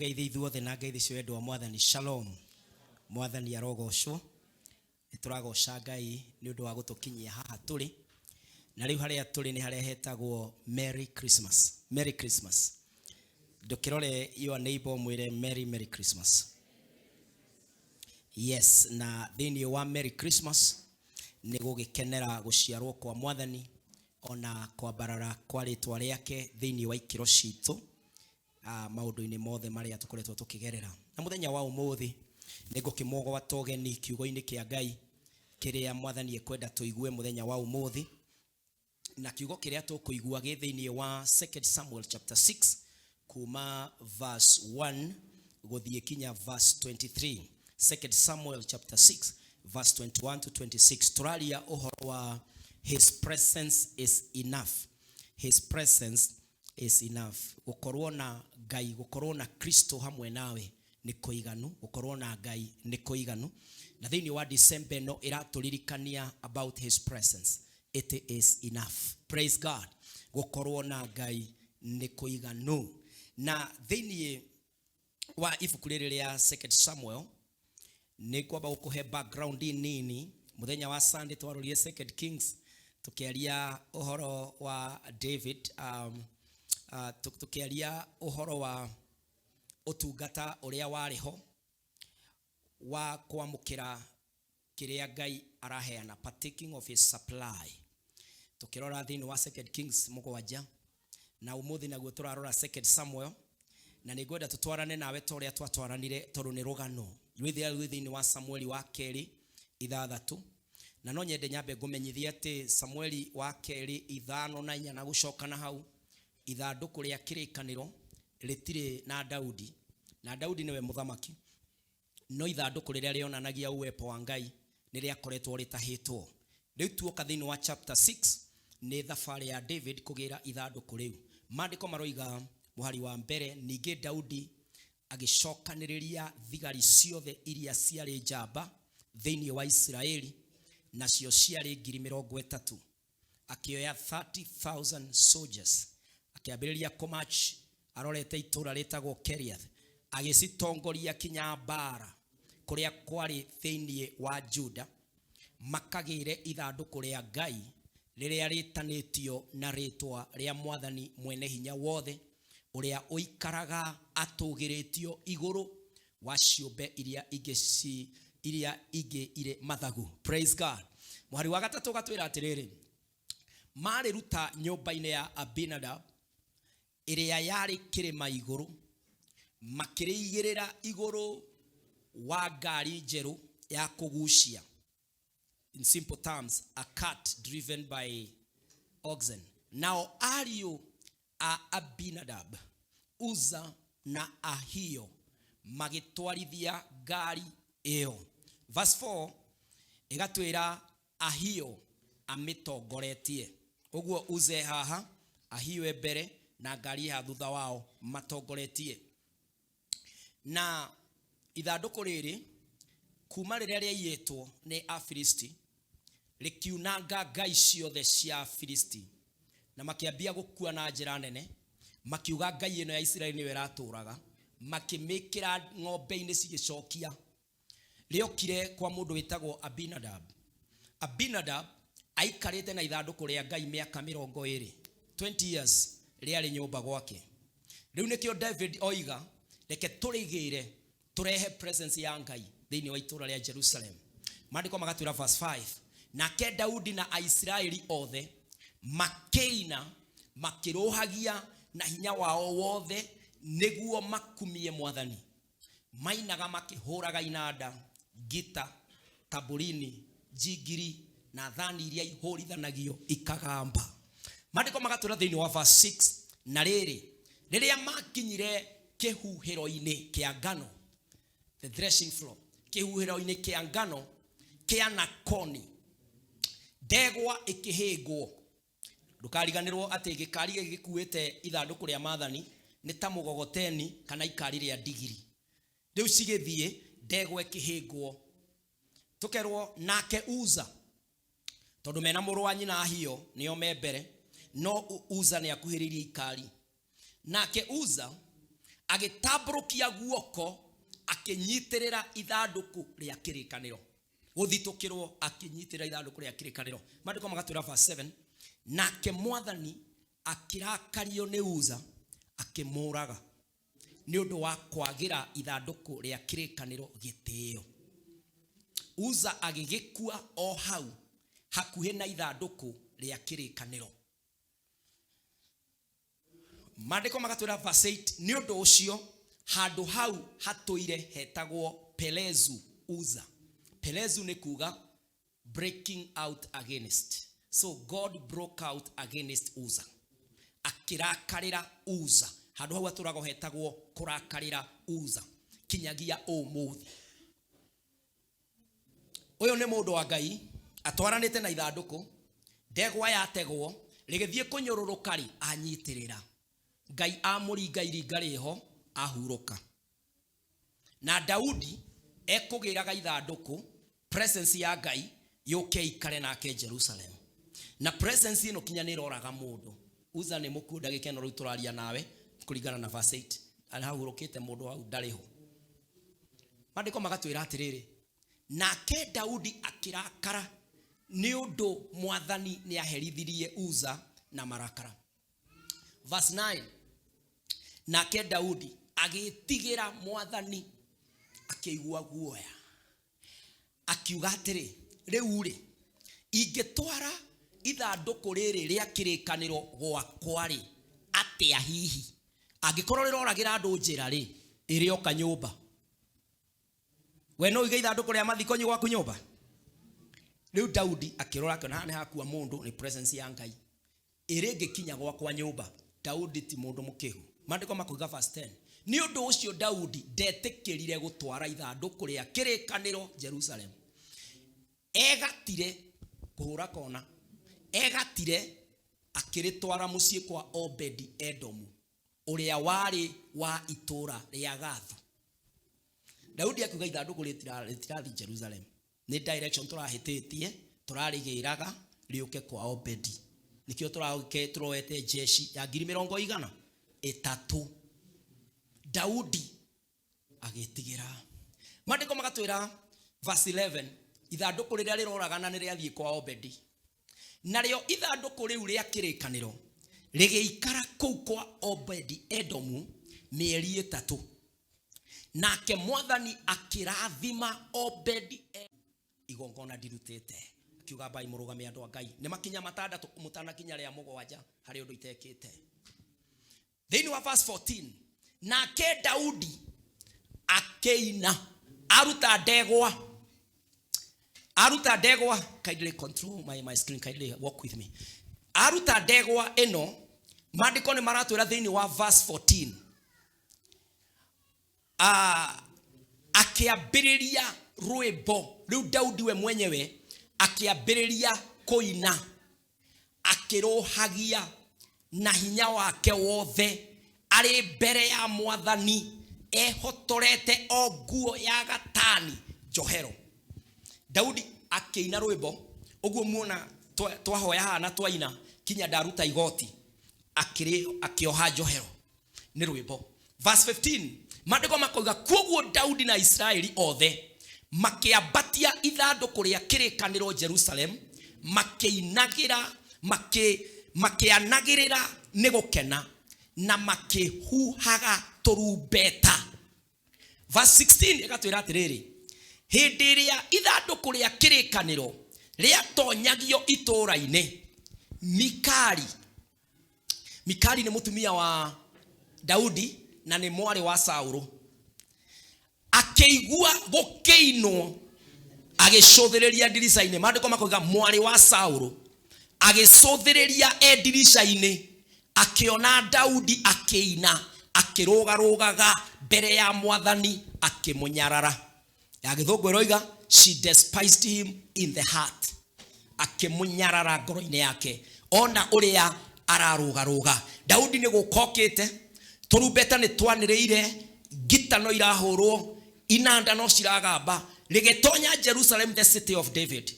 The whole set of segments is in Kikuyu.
Ndĩmũgeithie ithuothe na ngeithi cia wendo wa Mwathani. Shalom. Mwathani arogocwo. Nĩ tũragoca Ngai nĩ ũndũ wa gũtũkinyia haha tũrĩ. Na rĩu harĩa tũrĩ nĩ harĩa hetagwo Merry Christmas. Merry Christmas. Ndũkĩrore your neighbor mwĩre Merry Merry Christmas. Yes, na thĩinĩ wa Merry Christmas nĩ gũgĩkenera gũciarwo kwa Mwathani ona kwambarara kwa rĩtwa rĩake thĩinĩ wa ikĩro citũ maũndũ-inĩ mothe marĩa tũkoretwo tũkĩgerera. Na mũthenya wa ũmũthĩ nĩ ngũkĩmũgwata ũgeni kiugo-inĩ kĩa Ngai kĩrĩa Mwathani ekwenda tũigue mũthenya wa ũmũthĩ. Na kiugo kĩrĩa tũkũigua gĩ thĩinĩ wa 2 Samuel chapter 6 kuma verse 1 gũthiĩ kinya verse 23. 2 Samuel chapter 6 verse 21 to 26. Tũraria ũhoro wa his presence is enough. His presence is enough. Gũkorwo na Ngai, gũkorwo na Kristo hamwe nawe nĩ kũiganu, gũkorwo na Ngai nĩ kũiganu. Na thĩinĩ wa December ĩno ĩratũririkania about his presence. It is enough. Praise God. Gũkorwo na Ngai nĩ kũiganu. Na thĩinĩ wa ibuku rĩrĩ rĩa 2 Samuel nĩ ngwamba gũkũhe background nini. Mũthenya wa Sunday twarorire 2 Kings tũkĩaria ũhoro wa David, tũkĩaria ũhoro wa ũtungata ũrĩa warĩ ho wa kwamũkĩra kĩrĩa Ngai araheana, partaking of his supply, tũkĩrora thĩinĩ wa 2 Kings 7. Na ũmũthĩ naguo tũrarora 2 Samuel, na nĩ ngwenda tũtwarane nawe ta ũrĩa twatwaranire, tondũ nĩ rũgano rwĩthĩra rwĩ thĩinĩ wa Samueli wa kerĩ 6. Na no nyende nyambe ngũmenyithie atĩ Samueli wa kerĩ 5 na 4 na gũcoka na hau, ithandũkũ rĩa kĩrĩkanĩro rĩtirĩ na Daudi, na Daudi nĩwe mũthamaki, no ithandũkũ rĩrĩa rĩonanagia uwepo wa Ngai nĩ rĩakoretwo rĩtahĩtwo. Rĩu tuoka thĩinĩ wa chapter 6 nĩ thabarĩ ya David kũgĩra ithandũkũ rĩu. Maandĩko maroiga mũhari wa mbere, ningĩ Daudi agĩcokanĩrĩria thigari ciothe iria ciarĩ njamba thĩinĩ wa Isiraeli, nacio ciarĩ 30,000. Akĩoya 30,000 soldiers, akĩambĩrĩria kũmarch arorete itũũra rĩtagwo Keriath, agĩcitongoria kinya Baala kũrĩa kwarĩ thĩinĩ wa Juda, makagĩre ithandũkũ rĩa Ngai rĩrĩa rĩtanĩtio na rĩtwa rĩa Mwathani Mwene Hinya Wothe, ũrĩa ũikaraga atũgĩrĩtio igũrũ wa ciũmbe iria ingĩ ci iria ingĩ irĩ mathagu. Praise God. Mũhari wa gatatũ ũgatwĩra atĩrĩrĩ, marĩruta nyũmba-inĩ ya Abinadab ĩrĩa yarĩ kĩrĩma igũrũ, makĩrĩigĩrĩra igũrũ wa ngari njerũ ya kũgucia. In simple terms, a cart driven by oxen. Nao ariũ a Abinadab, Uza na Ahio, magĩtwarithia ngari ĩyo. Verse 4 ĩgatwĩra Ahio amĩtongoretie. Ũguo Uza e haha, Ahio e mbere na ngari ĩ haha thutha wao matongoretie. Na ithandũkũ rĩrĩ kuma rĩrĩa rĩaiyĩtwo nĩ Afilisti rĩkiunanga ngai ciothe cia Afilisti, na makĩambia gũkua na njĩra nene, makiuga ngai ĩno ya Isiraeli nĩyo ĩratũraga, makĩmĩkĩra ng'ombe-inĩ cigĩcokia. Rĩokire kwa mũndũ wĩtagwo Abinadab. Abinadab aikarĩte na ithandũkũ rĩa Ngai mĩaka 20, 20 years rĩarĩ nyũmba gwake. Rĩu nĩkĩo David oiga, reke tũrĩgĩre tũrehe presence ya Ngai thĩinĩ wa itũũra rĩa Jerusalem. Maandĩko magatwĩra verse 5, nake Daudi na Aisiraeli othe makĩina makĩrũhagia na hinya wao wothe nĩguo makumie Mwathani. Mainaga makĩhũraga inanda, ngita, tamburini, njingiri na thani iria ihũrithanagio ikagamba. Maandĩko magatwĩra thĩinĩ wa verse 6, na rĩrĩ, rĩrĩa makinyire kĩhuhĩro-inĩ kĩa ngano, the threshing floor, kĩhuhĩro-inĩ kĩa ngano kĩa Nakoni, ndegwa ĩkĩhĩngwo. Ndũkariganĩrwo atĩ gĩkari gĩkĩ gĩkuĩte ithandũkũ rĩa maathani nĩ ta mũgogoteni kana ikari rĩa ndigiri. Rĩu cigĩthiĩ, ndegwa ĩkĩhĩngwo. Tũkerwo nake Uza, tondũ mena mũrũ wa nyina Ahio nĩo me mbere, no Uza nĩ akuhĩrĩirie ikari. Nake Uza Agĩtambũrũkia guoko akĩnyitĩrĩra ithandũkũ rĩa kĩrĩkanĩro. Gũthitũkĩrwo akĩnyitĩrĩra ithandũkũ rĩa kĩrĩkanĩro. Maandĩko magatwĩra verse 7, nake mwathani akĩrakario nĩ Uza akĩmũraga nĩ ũndũ wa kwagĩra ithandũkũ rĩa kĩrĩkanĩro gĩtĩo. Uza agĩgĩkua o hau hakuhĩ na ithandũkũ rĩa kĩrĩkanĩro. Maandĩko magatwĩra verse 8, nĩ ũndũ ũcio handũ hau hatũire hetagwo Pelezu Uza. Pelezu nĩ kuga breaking out against. So God broke out against Uza. Akĩrakarĩra Uza. Handũ hau hatũragwo hetagwo kũrakarĩra Uza kinyagia ũmũthĩ. Ũyũ nĩ mũndũ wa Ngai atwaranĩte na ithandũkũ, ndegwa yategwo, rĩgĩthiĩ kũnyũrũrũka rĩ, anyitĩrĩra. Ngai amũringa iringa rĩho, ahurũka. Na Daudi ekũgĩraga ithandũkũ, presence ya Ngai yũke ikare nake Jerusalem. Na presence ĩno kinya nĩ ĩroraga mũndũ. Uza nĩ mũkuũ ndagĩka ĩno rĩu tũraria nawe kũringana na verse 8. Ahurũkĩte mũndũ hau ndarĩ ho. Maandĩko magatwĩra atĩrĩrĩ, nake Daudi akĩrakara nĩ ũndũ mwathani nĩ aherithirie Uza na marakara. Verse 9, nake Daudi agĩtigĩra mwathani akĩigua guoya, akiuga atĩrĩ, rĩu-rĩ, ingĩtwara ithandũkũ rĩrĩ rĩa kĩrĩkanĩro gwakwa-rĩ, atĩa hihi? Angĩkorwo rĩroragĩra andũ njĩra-rĩ, ĩrĩoka nyũmba. We no ũige ithandũkũ rĩa mathiko gwaku nyũmba? Rĩu Daudi akĩrora akĩona haha nĩ hakua mũndũ, nĩ presence ya Ngai. Ĩrĩ ĩngĩkinya gwakwa nyũmba. Daudi ti mũndũ mũkĩgu. Maandĩko makoiga verse 10, nĩ ũndũ ũcio Daudi ndetĩkĩrire gũtwara ithandũkũ rĩa kĩrĩkanĩro Jerusalemu. Egatire kũhũra kona, egatire akĩrĩtwara mũciĩ kwa Obedi Edomu ũrĩa warĩ wa itũũra rĩa Gathu. Daudi akiuga ithandũkũ rĩtirathiĩ Jerusalem, nĩ direction tũrahĩtĩtie, tũrarĩgĩraga rĩũke kwa Obedi. Nĩkĩo tũroete jeshi ya ngiri mĩrongo igana ĩtatũ. Daudi agĩtigĩra. Maandĩko magatwĩra verse 11, ithandũkũ rĩrĩa rĩroragana nĩ rĩathiĩ kwa Obedi. Narĩo ithandũkũ rĩu rĩa kĩrĩkanĩro rĩgĩikara kũu kwa Obedi Edomu mĩeri ĩtatũ. Nake mwathani akĩrathima Obedi igongona ndirutĩte. Akiuga mbai mũrũgame andũ a Ngai. Nĩ makinya matandatũ mũtanakinya rĩa mũgwanja harĩ ũndũ itekĩte. Thĩinĩ wa verse 14, nake Daudi akĩina aruta ndegwa, aruta ndegwa, kindly control my screen, kindly walk with me. Aruta ndegwa ĩno, maandĩko nĩ maratwĩra thĩinĩ wa verse 14, akĩambĩrĩria rwĩmbo rĩu. Daudi we mwenyewe akĩambĩrĩria kũina akĩrũhagia na hinya wake wothe arĩ mbere ya mwathani ehotorete o nguo ya gatani njohero. Daudi akĩina rwĩmbo ũguo muona twahoya haha na twaina kinya ndaruta igoti, akĩoha njohero nĩ rwĩmbo. Verse 15, maandĩko makoiga kuoguo Daudi na Israeli othe makĩambatia ithandũkũ rĩa kĩrĩkanĩro Jerusalem makĩinagĩra makĩanagĩrĩra nĩ gũkena na makĩhuhaga tũrumbeta. Verse 16 ĩgatwĩra atĩrĩrĩ, hĩndĩ ĩrĩa ithandũkũ rĩa kĩrĩkanĩro rĩatonyagio itũũra-inĩ, Mikali, Mikali nĩ mũtumia wa Daudi na nĩ mwarĩ wa Saũlũ, akĩigua gũkĩinwo agĩcũthĩrĩria ndirica-inĩ. Maandĩko makoiga mwarĩ wa Saũlũ agĩcũthĩrĩria e ndirica-inĩ, akĩona Daudi akĩina akĩrũgarũgaga mbere ya mwathani akĩmũnyarara. Ya gĩthũngũ ĩroiga she despised him in the heart, akĩmũnyarara ngoro-inĩ yake ona ũrĩa ararũgarũga. Daudi nĩ gũka okĩte, tũrumbeta nĩ twanĩrĩire, ngita no irahũrwo, inanda no ciragamba, rĩgĩtonya Jerusalem, the city of David.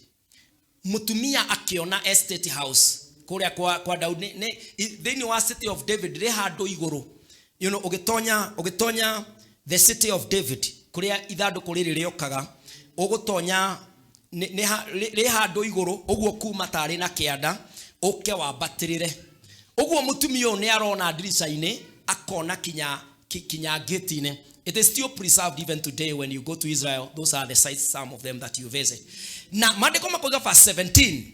Mũtumia akĩona estate house kũrĩa kwa Daudi thĩinĩ wa city of David rĩ handũ igũrũ. Ũgĩtonya ũgĩtonya the City of David, kũrĩa ithandũkũ rĩrĩ rĩokaga, ũgũtonya rĩ handũ igũrũ ũguo, kuma tarĩ na kĩanda, ũke wambatĩrĩre ũguo. Mũtumia ũyũ nĩ arona ndirica-inĩ, akona kinya gate-inĩ. It is still preserved even today. When you go to Israel, those are the sites, some of them that you visit. Na maandĩko makoiga, verse 17,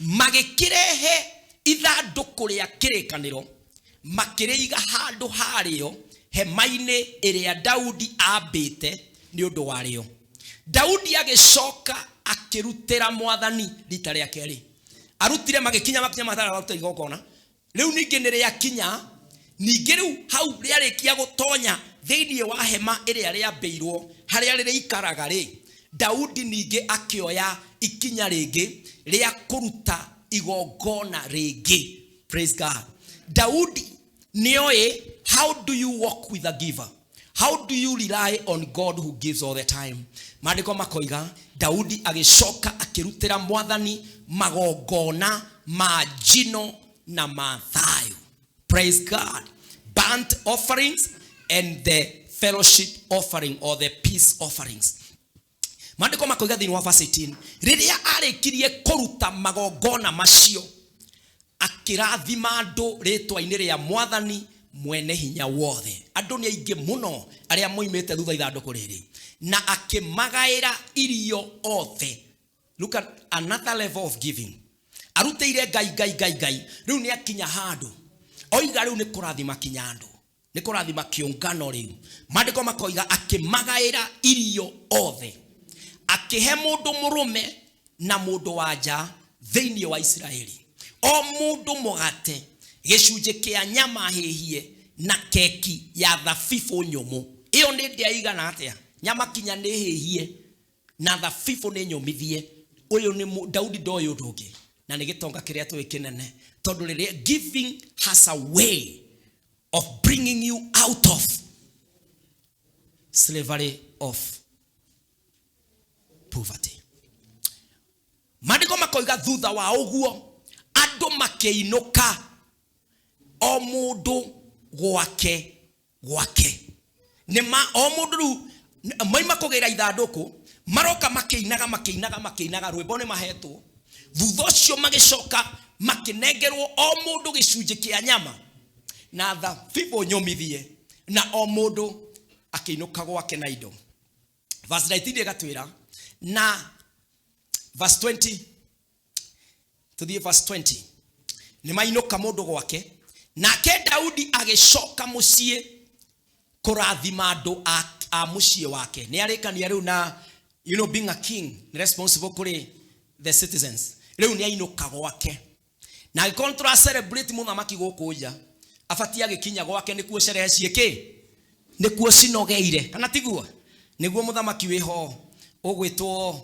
magĩkĩrehe ithandũkũ rĩa kĩrĩkanĩro, makĩrĩiga handũ harĩo hema-inĩ ĩrĩa Daudi ambĩte nĩ ũndũ warĩo. Daudi agĩcoka akĩrutĩra Mwathani rita rĩa kerĩ. Arutire magĩkinya makinya matara maruta igongona. Rĩu ningĩ nĩ rĩakinya ningĩ rĩu hau, rĩarĩkia gũtonya thĩinĩ wa hema ĩrĩa rĩambĩirwo, harĩa rĩrĩikaraga rĩ, Daudi ningĩ akĩoya ikinya rĩngĩ rĩa kũruta igongona rĩngĩ. Praise God. Daudi nĩoĩ how do you walk with a giver, how do you rely on God who gives all the time. Maandĩko makoiga Daudi agĩcoka akĩrutĩra Mwathani magongona ma njino na ma thayũ. Praise God. Burnt offerings and the fellowship offering or the peace offerings. Maandĩko makoiga thĩinĩ wa verse 18, rĩrĩa arĩkirie kũruta magongona macio, akĩrathima andũ rĩtwa-inĩ rĩa Mwathani mwene hinya wothe. Andũ nĩ aingĩ mũno arĩa moimĩte thutha ithandũkũ rĩrĩ, na akĩmagaĩra irio othe. Look at another level of giving. Arutĩire Ngai, Ngai, Ngai, Ngai. Rĩu nĩ akinya handũ oiga rĩu nĩ kũrathima kinya andũ, nĩ kũrathima kĩũngano. Rĩu maandĩko makoiga akĩmagaĩra irio othe, akĩhe mũndũ mũrũme na mũndũ wa nja thĩinĩ wa Isiraeli, o mũndũ mũgate, gĩcunjĩ kĩa nyama hĩhie na keki ya thabibũ nyũmũ. Ĩyo nĩ ndĩa igana atĩa? Nyama kinya nĩ hĩhie na thabibũ nĩ nyũmithie. Ũyũ nĩ Daudi ndoĩ ũndũ ũngĩ, na nĩ gĩtonga kĩrĩa tũĩ kĩnene, tondũ rĩrĩa giving has a way of bringing you out of slavery of poverty. Maandĩko makoiga thutha wa ũguo andũ makĩinũka, o mũndũ gwake gwake. Nĩ ma o mũndũ rĩu maima kũgĩra ithandũkũ, maroka makĩinaga, makĩinaga, makĩinaga rwĩmbo nĩ mahetwo. Thutha ũcio magĩcoka makĩnengerwo o mũndũ gĩcunjĩ kĩa nyama na thabibũ nyũmithie, na o mũndũ akĩinũka gwake na indo. Verse 19 ĩgatwĩra, na verse 20, tũthiĩ verse 20. Nĩ mainũka mũndũ gwake, nake Daudi agĩcoka mũciĩ kũrathima andũ a mũciĩ wake. Nĩ arĩkania rĩu na being a king nĩ responsible kũrĩ the citizens. Rĩu nĩ ainũka gwake, na angĩkorwo nĩ tũra celebrate mũthamaki gũkũ nja, abatie agĩkinya gwake nĩkuo cerehe ciĩkĩ, nĩkuo cinogeire, kana tiguo? Nĩguo mũthamaki wĩho ũgwĩtwo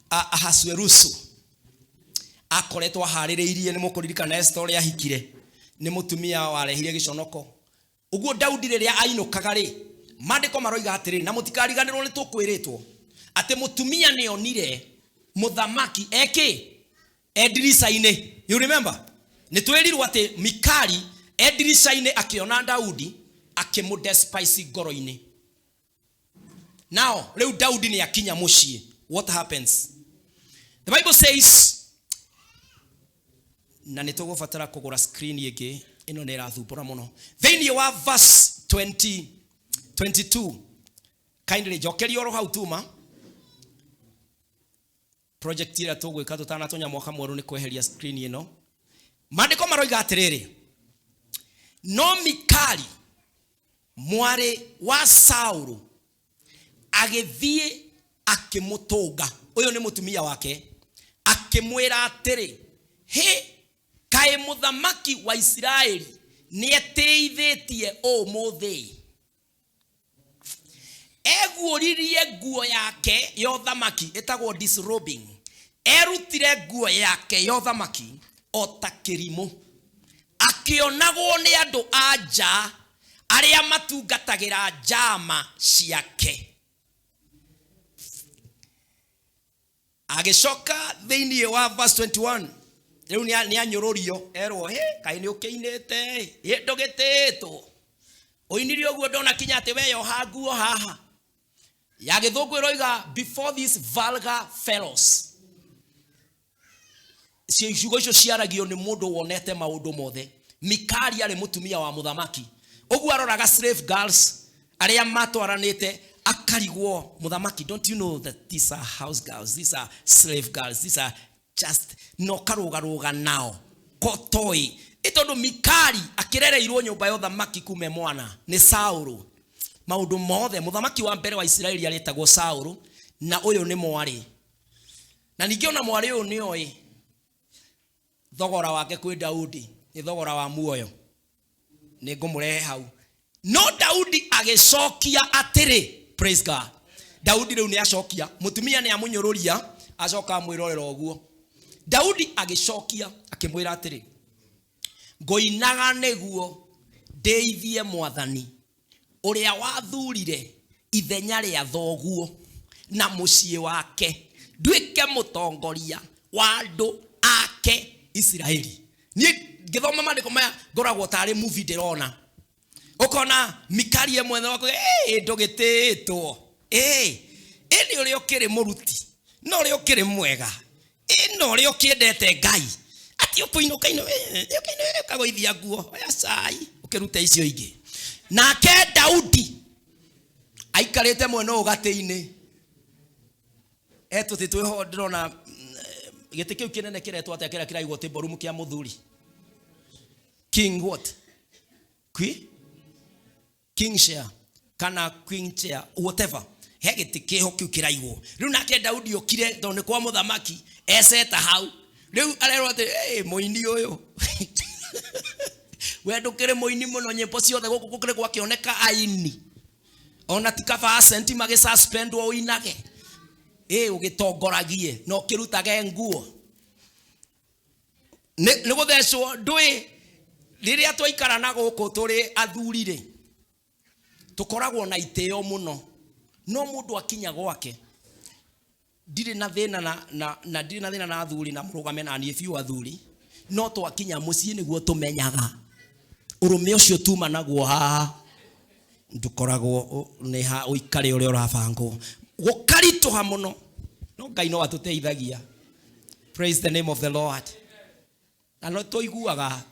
Ahasuerusu akoretwo aharĩrĩirie. Nĩ mũkũririkana Esther ũrĩa ahikire nĩ mũtumia warehire gĩconoko ũguo. Daudi rĩrĩa ainũkaga rĩ, maandĩko maroiga atĩrĩ, na mũtikariganĩrwo nĩ tũkwĩrĩtwo atĩ mũtumia nĩ onire mũthamaki ekĩ e ndirica-inĩ. You remember, nĩ twĩrirwo atĩ Mikali e ndirica-inĩ akĩona Daudi, akĩmũ-despise ngoro-inĩ. Now rĩu Daudi nĩ akinya mũciĩ. What happens? The Bible says, na nĩ tũgũbatara kũgũra screen ĩngĩ, ĩno nĩ ĩrathumbũra mũno. Thĩinĩ wa verse 20, 22, kindly njokeria oro hau tuma project ĩrĩa tũgwĩka tũtanatonya mwaka mwerũ nĩ kweheria screen ĩno. Maandĩko maroiga atĩrĩrĩ, no Mikali mwarĩ wa Saulu agĩthiĩ akĩmũtũnga, ũyũ nĩ mũtumia wake, akĩmwĩra atĩrĩ, "Hĩ, kaĩ mũthamaki wa Isiraeli nĩetĩithĩtie ũmũthĩ? Eguũririe nguo yake ya ũthamaki," ĩtagwo disrobing, "erutire nguo yake ya ũthamaki o ta kĩrimũ, akĩonagwo nĩ andũ a nja arĩa matungatagĩra njama ciake." Agĩcoka thĩinĩ wa verse 21, rĩu nĩ anyũrũrio, erwo, "Hĩ, kaĩ nĩ ũkĩinĩte? Hĩ, ndũgĩtĩĩtwo." Ũinire ũguo ndona kinya atĩ weyoha nguo haha. Ya gĩthũngũ ĩroiga before these vulgar fellows. Ciugo icio ciaragio nĩ mũndũ wonete maũndũ mothe. Mikali arĩ mũtumia wa mũthamaki. Ũguo aroraga slave girls arĩa matwaranĩte akarigwo mũthamaki, don't you know that these are house girls, these are slave girls, these are just no karũgarũga nao kotoĩ. Ĩ tondũ Mikali akĩrereirwo nyũmba ya ũthamaki kuma e mwana nĩ Saũlũ. Maũndũ mothe mũthamaki wa mbere wa Isiraeli arĩtagwo Saũlũ, na ũyũ nĩ mwarĩ. Na ningĩ ona mwarĩ ũyũ nĩ oĩ thogora wake kwĩ Daudi nĩ thogora wa muoyo. Nĩ ngũmũrehe hau. No Daudi agĩcokia atĩrĩ, praise God. Daudi rĩu nĩ acokia, mũtumia nĩ amũnyũrũria, acoka amwĩrorera ũguo. Daudi agĩcokia akĩmwĩra atĩrĩ, ngũinaga nĩguo ndĩithie mwathani ũrĩa wathurire ithenya rĩa thoguo na mũciĩ wake, nduĩke mũtongoria wa andũ ake Isiraeli. Niĩ ngĩthoma maandĩko maya ngoragwo tarĩ movie ndĩrona. Ũkona Mikali e mwena waku, ĩĩ ndũgĩtĩĩtwo, ĩĩ ĩ nĩ ũrĩa ũkĩrĩ mũruti, na ũrĩa ũkĩrĩ mwega, ĩ na ũrĩa ũkĩendete Ngai, atĩ ũkũinũka ino, ĩ, ũkagũithia nguo, oya cai, ũkĩrute icio ingĩ. Nake Daudi aikarĩte mwena ũyũ gatĩ-inĩ, etũtĩ twĩho ndĩrona gĩtĩ kĩu kĩnene kĩretwo atĩa kĩrĩa kĩraigwo table room kĩa mũthuri? King what? Queen? King chair kana queen chair, whatever. He gĩtĩ kĩho kĩu kĩraigwo. Rĩu nake Daudi okire tondũ nĩ kwa mũthamaki, eceta hau. Rĩu arerwo atĩ, hey, mũini ũyũ. We ndũkĩrĩ mũini mũno, nyĩmbo ciothe gũkũ gũkĩrĩ gwakĩoneka aini. Ona ti kaba accent magĩsuspendwo ũinage. Ĩ ũgĩtongoragie na ũkĩrutage nguo. Nĩ gũthecwo ndũĩ rĩrĩa twaikara na gũkũ tũrĩ athuri rĩ, tũkoragwo na itĩo mũno. No mũndũ akinya gwake, ndirĩ na thĩna na, na, na ndirĩ na thĩna na athuri na mũrũgame na niĩ biũ athuri, no twakinya mũciĩ nĩguo tũmenyaga ũrũme ũcio tuma naguo haha ndũkoragwo nĩ ha ũikare ũrĩa ũrabangwo, gũkaritũha mũno, no Ngai no atũteithagia. Praise the name of the Lord. Na no tũiguaga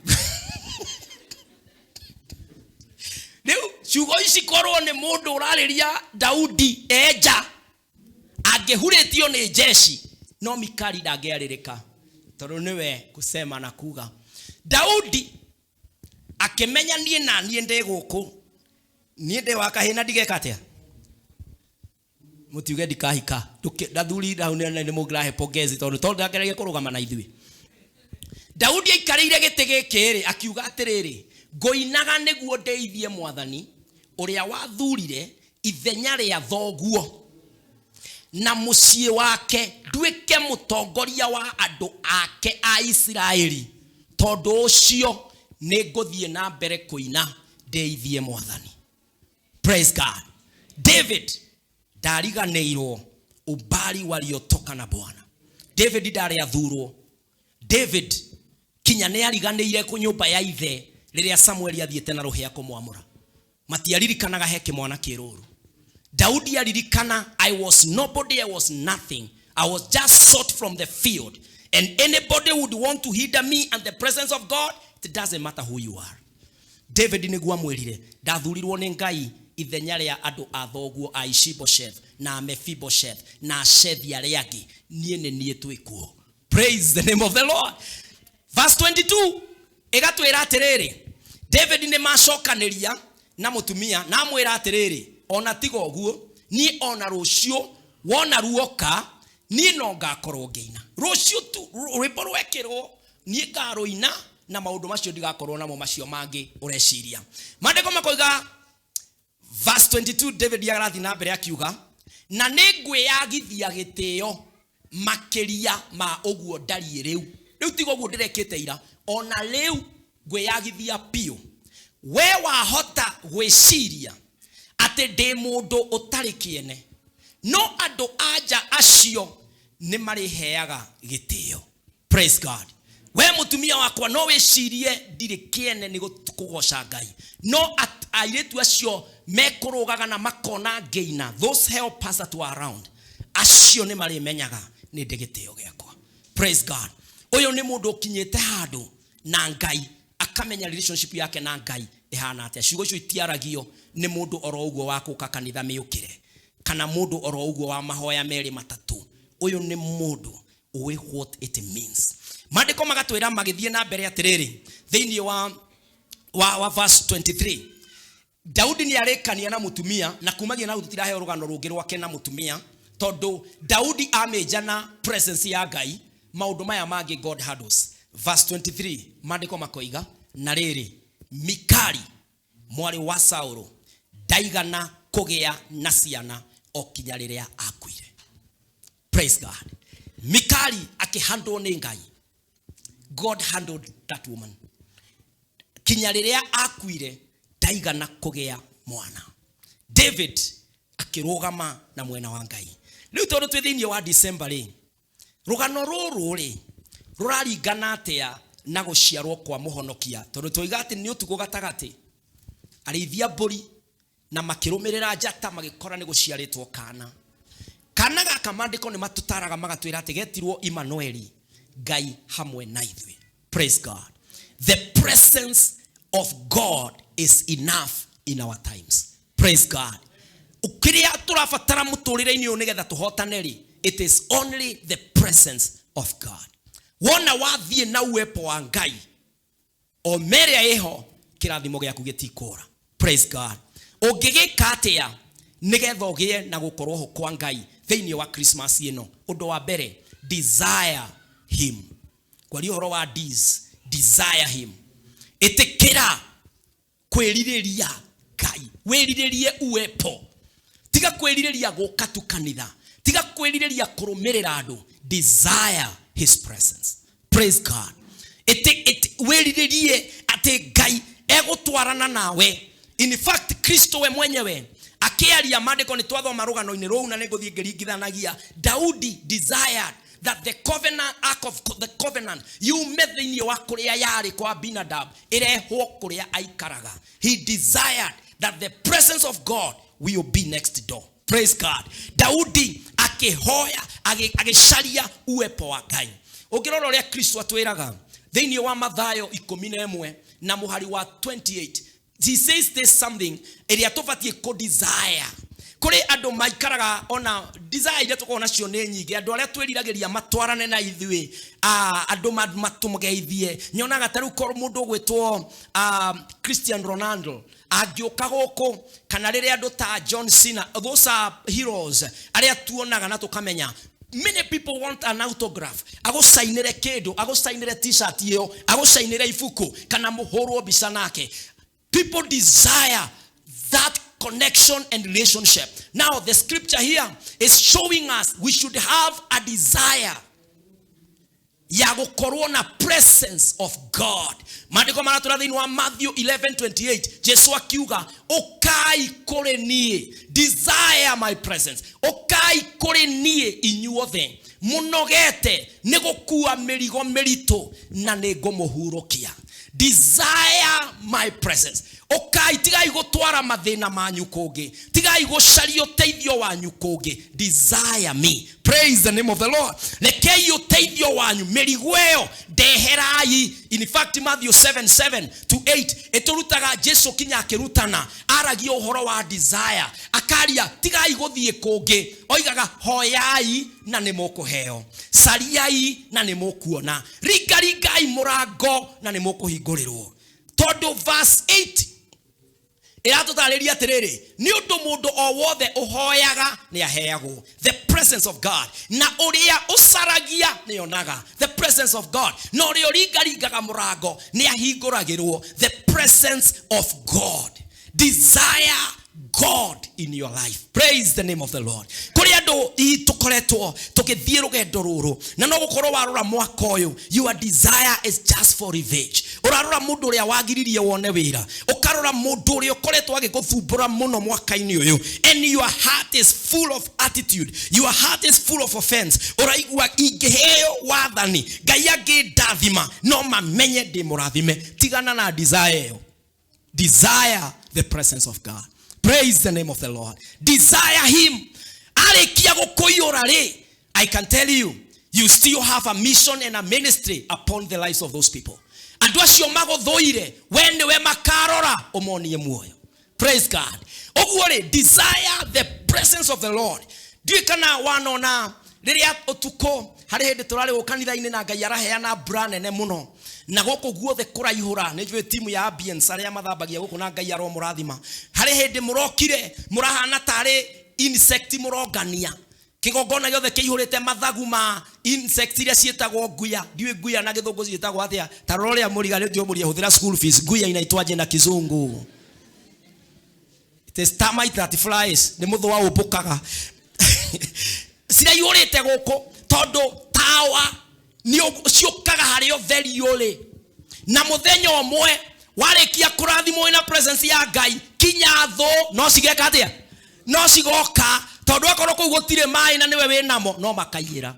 rĩu ciugo ici korwo nĩ mũndũ ũrarĩria Daudi enja angĩhurĩtio nĩ jeshi, no Mikali ndangĩarĩrĩka tondũ nĩwe kusema na kuga. Daudi akĩmenya niĩ na niĩ ndĩ gũkũ, niĩ ndĩ wa kahĩĩ na ndigeka atĩa? Mũtiuge ndikahika. Athuri hau nĩ mũngĩrahe pongezi tondũ ndangĩgeria kũrũgama na ithuĩ. Daudi aikarĩire gĩtĩ gĩkĩ rĩ, akiuga atĩrĩrĩ, ngũinaga nĩguo ndeithie mwathani ũrĩa wathurire ithenya rĩa thoguo na mũciĩ wake, nduĩke mũtongoria wa andũ ake a Isiraeli. Tondũ ũcio nĩ ngũthiĩ na mbere kũina ndeithie mwathani. Praise God. David ndariganĩirwo umbali waliotoka na Bwana. David ndarĩ athurwo. David kinya nĩ ariganĩire kũ nyũmba ya ithe rĩrĩa Samueli athiĩte na rũhĩa kũmwamũra. Matiaririkanaga he kĩmwana kĩrũru. Daudi aririkana, I was nobody, I was nothing. I was just sought from the field. And anybody would want to hinder me and the presence of God, it doesn't matter who you are. David nĩguo amwĩrire, ndathurirwo nĩ Ngai ithenya rĩa andũ a thoguo a Ishibosheth na Mephibosheth na Ashethi arĩa angĩ, niĩ nĩ niĩ twĩkuo. Praise the name of the Lord. Verse 22 ĩgatwĩra atĩrĩrĩ, David nĩ macokanĩria na mũtumia na amwĩra atĩrĩrĩ, ona tiga ũguo, niĩ ona rũciũ wona ruoka niĩ no ngakorwo ngĩina. Rũciũ tu rwĩmbo rwekĩrwo niĩ ngarũina na maũndũ macio ndigakorwo namo macio mangĩ ũreciria. Maandĩko makoiga verse 22, David arathiĩ na mbere akiuga, na nĩ ngwĩyagithia gĩtĩo makĩria ma ũguo ndariĩ rĩu. Rĩu tiga ũguo ndĩrekĩte ira, ona rĩu ngwĩyagithia biũ. We wahota gwĩciria atĩ ndĩ mũndũ ũtarĩ kĩene, no andũ anja acio nĩ marĩheaga gĩtĩo. Praise God. We mũtumia wakwa no wĩcirie ndirĩ kĩene nĩ kũgoca Ngai, no airĩtu acio mekũrũgaga na makona ngĩina, those helpers that were around, acio nĩ marĩmenyaga nĩ ndĩ gĩtĩo gĩakwa. Praise God. Ũyũ nĩ mũndũ ũkinyĩte handũ na Ngai, akamenya relationship yake na Ngai ĩhana atĩa. Ciugo icio itiaragio nĩ mũndũ oro ũguo wa gũka kanitha mĩũkĩre, kana mũndũ oro ũguo wa mahoya merĩ matatũ. Ũyũ nĩ mũndũ ũĩ what it means. Maandĩko magatwĩra magĩthiĩ na mbere atĩrĩrĩ, thĩinĩ wa verse 23, Daudi nĩ arĩkania na mũtumia, na kumagia na hau tũtiraheo rũgano rũngĩ rwake na mũtumia, tondũ Daudi amĩnja na presence ya Ngai, maũndũ maya mangĩ God handles. Verse 23, maandĩko makoiga, na rĩrĩ, Mikali mwarĩ wa Saũlũ ndaigana kũgĩa na ciana o kinya rĩrĩa akuire. Praise God. Mikali akĩhandwo nĩ Ngai. God handled that woman. Kinya rĩrĩa akuire ndaigana kũgĩa mwana. David akĩrũgama na mwena wa Ngai. Rĩu tondũ twĩ thĩinĩ wa December rĩ, rũgano rũrũ rĩ rũraringana atĩa na gũciarwo kwa mũhonokia? Tondũ twoiga atĩ nĩ ũtukũ gatagatĩ, arĩithia mbũri na makĩrũmĩrĩra njata magĩkora nĩ gũciarĩtwo kana. Kana gaka maandĩko nĩ matũtaraga magatwĩra atĩ getirwo Immanueli, Ngai hamwe na ithuĩ. Praise God. The presence of God is enough in our times. Praise God. Kĩrĩa tũrabatara mũtũrĩre-inĩ ũyũ nĩgetha tũhotane rĩ, it is only the presence of God. Wona wathiĩ na uwepo wa Ngai, o merĩa ĩho, kĩrathimo gĩaku gĩtikũra. Praise God. Ũngĩgĩka atĩa nĩgetha ũgĩe na gũkorwo ho kwa Ngai thĩinĩ wa Christmas ĩno? Ũndũ wa mbere, desire him. Kwaria ũhoro wa desire him. Ĩtĩkĩra kwĩrirĩria Ngai, wĩrirĩrie uwepo. Tiga kwĩrirĩria gũka tu kanitha, tiga kwĩrirĩria kũrũmĩrĩra andũ. Desire his presence. Praise God. Wĩrirĩrie atĩ Ngai egũtwarana nawe. In fact, Kristo we mwenyewe akĩaria maandĩko nĩ twathoma rũgano-inĩ rũu na nĩngũthiĩ ngĩringithanagia. Daudi desired that the covenant, ark of the covenant yume thĩinĩ wa kũrĩa yarĩ kwa Abinadab ĩrehwo kũrĩa aikaraga. He desired that the presence of God will be next door. Praise God. Daudi akĩhoya, agĩcaria uwepo wa Ngai. Ũngĩrora ũrĩa Kristo atwĩraga thĩinĩ wa Mathayo 11 na mũhari wa 28, he says this something ĩrĩa tũbatiĩ kũ desire. Kũrĩ andũ maikaraga ona desire iria tũkoragwo nacio nĩ nyingĩ, andũ arĩa twĩriragĩria matwarane na ithuĩ, andũ matũgeithie. Nyonaga ta rĩu korwo mũndũ ũgwĩtwo Cristiano Ronaldo angĩũka gũkũ, kana rĩrĩa andũ ta John Cena, those are heroes arĩa tuonaga na tũkamenya. Many people want an autograph. Agũcainĩre kĩndũ, agũcainĩre t-shirt ĩyo, agũcainĩre ibuku, kana mũhũrwo mbica nake. People desire that connection and relationship. Now the scripture here is showing us we should have a desire ya gũkorwo na presence of God. Maandĩko maratũra thĩinĩ wa Matthew 11:28, Jesu akiuga, ũkai kũrĩ niĩ, desire my presence. Ũkai kũrĩ niĩ inyuothe mũnogete nĩ gũkua mĩrigo mĩritũ na nĩ ngũmũhurũkia. Desire my presence. Ũkai, tigai gũtwara mathĩna manyu kũngĩ, tigai gũcaria ũteithio wanyu kũngĩ. Desire me. Praise the name of the Lord. Rekei ũteithio wanyu, mĩrigo ĩyo ndeherai. In fact, Matthew 7:7 to 8 ĩtũrutaga Jesu kinya akĩrutana, aragia ũhoro wa desire, akaria tigai gũthiĩ kũngĩ, oigaga hoyai na nĩ mũkũheo, cariai na nĩ mũkuona, ringaringai mũrango na nĩ mũkũhingũrĩrwo. Tondũ verse 8 ĩratũtarĩria atĩrĩrĩ, nĩ ũndũ mũndũ o wothe ũhoyaga nĩ aheagwo, the presence of God, na ũrĩa ũcaragia nĩ onaga, the presence of God, na ũrĩa ũringaringaga mũrango nĩ ahingũragĩrwo, the presence of God. Desire God in your life. Praise the name of the Lord. Kũrĩ andũ hihi tũkoretwo tũgĩthiĩ rũgendo rũrũ, na no gũkorwo warora mwaka ũyũ, your desire is just for revenge. Ũrarora mũndũ ũrĩa wagiririe wone wĩra, ũkarora mũndũ ũrĩa ũkoretwo agĩgũthumbũra mũno mwaka-inĩ ũyũ, and your heart is full of attitude, your heart is full of offense. Ũraigua ingĩheo wathani, Ngai angĩndathima, no mamenye ndĩ mũrathime. Tigana na desire ĩyo. Desire the presence of God. Praise the name of the Lord. Desire him. Arĩkia gũkũiyũra rĩ, I can tell you, you still have a mission and a ministry upon the lives of those people. Andũ acio magũthũire, we nĩwe makarora ũmonie muoyo. Praise God. Ũguo rĩ, desire the presence of the Lord. Ndiũĩ kana wanona rĩrĩa ũtukũ harĩ hĩndĩ tũrarĩ gũkũ kanitha-inĩ na Ngai araheana mbura nene mũno, na gũkũ guothe kũraihũra. Nĩ njũĩ timu ya ambience arĩa mathambagia gũkũ na Ngai aromũrathima. Harĩ hĩndĩ mũrokire mũrahana tarĩ insect mũrongania, kĩgongona gĩothe kĩihũrĩte mathagu ma insect iria ciĩtagwo nguya. Ndiũĩ nguya na gĩthũngũ ciĩtagwo atĩa. Ta rora ũrĩa mũriga rĩu ndio mũria hũthĩra school fees. Nguya inaitwaje na kizungu? It is termite that flies. Nĩ mũthũa ũmbũkaga. Ciraihũrĩte gũkũ tondũ tawa nĩ ciũkaga harĩa ũtheri ũrĩ. Na mũthenya ũmwe warĩkia kũrathimwo wĩna presence ya Ngai, kinya thũ no cigeka atĩa? No cigoka, tondũ akorwo kũu gũtirĩ maĩ na nĩwe wĩnamo, no makaiyĩra.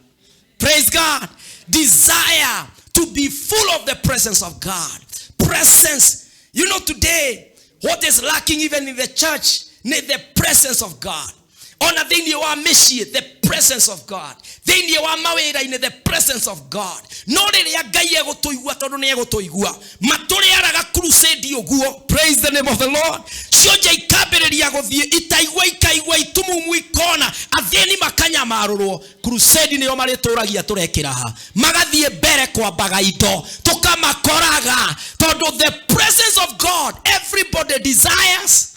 Praise God. Desire to be full of the presence of God. Presence. You know, today, what is lacking even in the church is the presence of God. Ona thĩinĩ wa mĩciĩ, the presence of God. Thĩinĩ wa mawĩra-inĩ, the presence of God. No rĩrĩa Ngai egũtũigua, tondũ nĩ egũtũigua, matũrĩaraga crusade ũguo. Praise the name of the Lord. Cionje ikambĩrĩria gũthiĩ, itaigua ikaigua, itumumu ikona, athĩni makanyamarũrwo. Crusade nĩyo marĩtũragia tũrekĩra ha. Magathiĩ mbere kwambaga indo, tũkamakoraga, tondũ the presence of God, everybody desires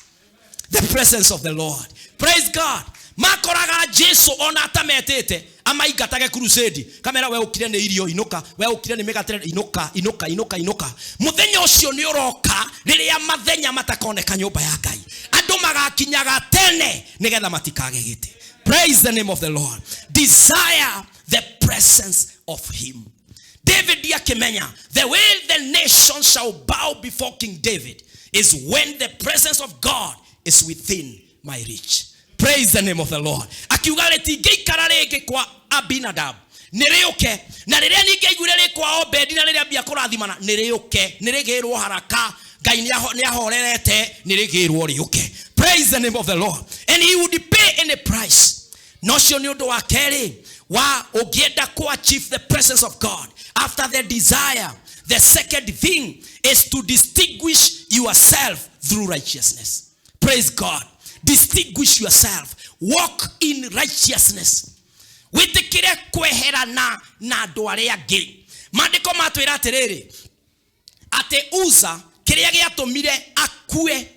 the presence of the Lord. Praise God. Makoraga Jesu ona atametĩte amaingatage crusade. Kamera we ũkire nĩ irio inũka, we ũkire nĩ mĩgate inũka, inũka, inũka, inũka. Mũthenya ũcio nĩ ũroka rĩrĩa mathenya matakoneka nyũmba ya Ngai. Andũ magakinyaga tene nĩgetha matikage gĩtĩ. Praise the name of the Lord. Desire the presence of him. David akĩmenya, the way the nation shall bow before King David is when the presence of God is within my reach. Praise the name of the Lord. Akiuga rĩtingĩikara rĩngĩ kwa Abinadab, nĩ rĩũke. Na rĩrĩa ningĩ aiguire rĩ kwa Obedi, na rĩrĩa ambia kũrathimana, nĩ rĩũke, nĩ rĩgĩrwo haraka. Ngai nĩ ahorerete, nĩ rĩgĩrwo rĩũke. Praise the name of the Lord. And he would pay any price. Na ũcio nĩ ũndũ wa kerĩ wa ũngĩenda kũ achieve the presence of God. After the desire, the second thing is to distinguish yourself through righteousness. Praise God. Distinguish yourself. Walk in righteousness. Wĩtĩkĩre kweherana na andũ arĩa angĩ. Maandĩko matwĩra atĩrĩrĩ, atĩ Uza kĩrĩa gĩatũmire akue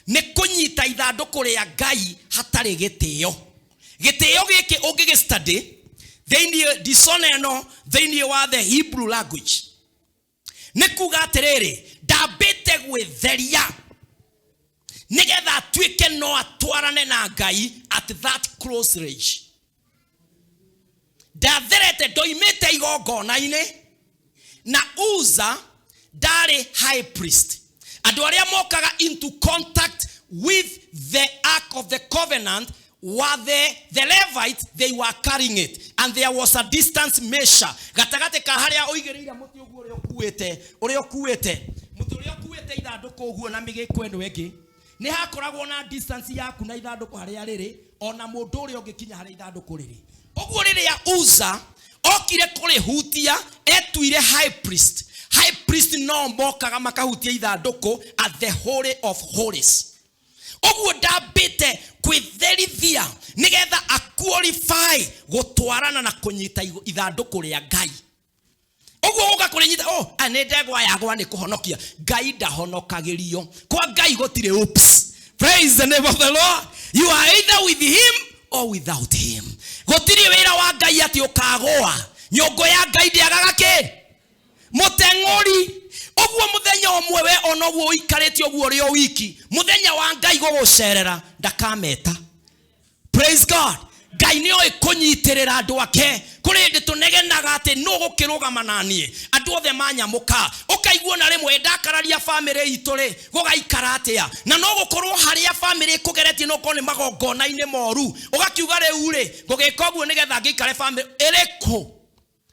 nĩ kũnyita ithandũkũ rĩa Ngai hatarĩ gĩtĩo. Gĩtĩo gĩkĩ ũngĩgĩstudy thĩinĩ discern ĩno thĩinĩ wa the Hebrew language, nĩ kuga atĩrĩrĩ, ndambĩte gwĩtheria nĩgetha atuĩke no atwarane na Ngai at that close range. Ndatherete, ndoimĩte igongona-inĩ, na Uza ndarĩ high priest. Andũ arĩa mokaga into contact with the Ark of the Covenant were the Levites. They were carrying it, and there was a distance measure gatagatĩ ka harĩa ũigĩrĩire mũtĩ ũguo ũrĩa ũkuĩte, ũrĩa ũkuĩte mũtĩ ũrĩa ũkuĩte ithandũkũ ũguo na mĩgĩko ĩno ĩngĩ, nĩ hakoragwo na distance yaku na ithandũkũ harĩa rĩrĩ, ona mũndũ ũrĩa ũngĩkinya harĩa ithandũkũ rĩrĩ. Ũguo rĩrĩa Uza okire kũrĩhutia, etuire high priest. High priest no mokaga makahutia ithandũkũ at the holy of holies. Ũguo ndambĩte kwĩtherithia nĩgetha aqualify gũtwarana na kũnyita ithandũkũ rĩa Ngai. Ũguo ũka kũrĩnyita, oh, nĩ ndegwa yagwa nĩ kũhonokia. Ngai ndahonokagĩrio. Kwa Ngai gũtirĩ oops. Praise the name of the Lord. You are either with him or without him. Gũtirĩ wĩra wa Ngai atĩ ũkagũa. Nyũngũ ya Ngai ndĩagaga kĩ? Mũteng'ũri. Ũguo mũthenya ũmwe we ona ũguo ũikarĩte ũguo ũrĩ o wiki, mũthenya wa Ngai gũgũcerera ndakameta. Praise God. Ngai nĩ oĩ kũnyitĩrĩra andũ ake. Kũrĩ hĩndĩ tũnegenaga atĩ nũ gũkĩrũgama na niĩ, andũ othe manyamũka. Ũkaigua ona rĩmwe ndakararia bamĩrĩ itũ rĩ, gũgaikara atĩa? Na no gũkorwo harĩa bamĩrĩ ĩkũgeretie no gũkorwo nĩ magongona-inĩ moru. Ũgakiuga rĩu rĩ, ngũgĩka ũguo nĩgetha ngĩikare bamĩrĩ ĩrĩkũ?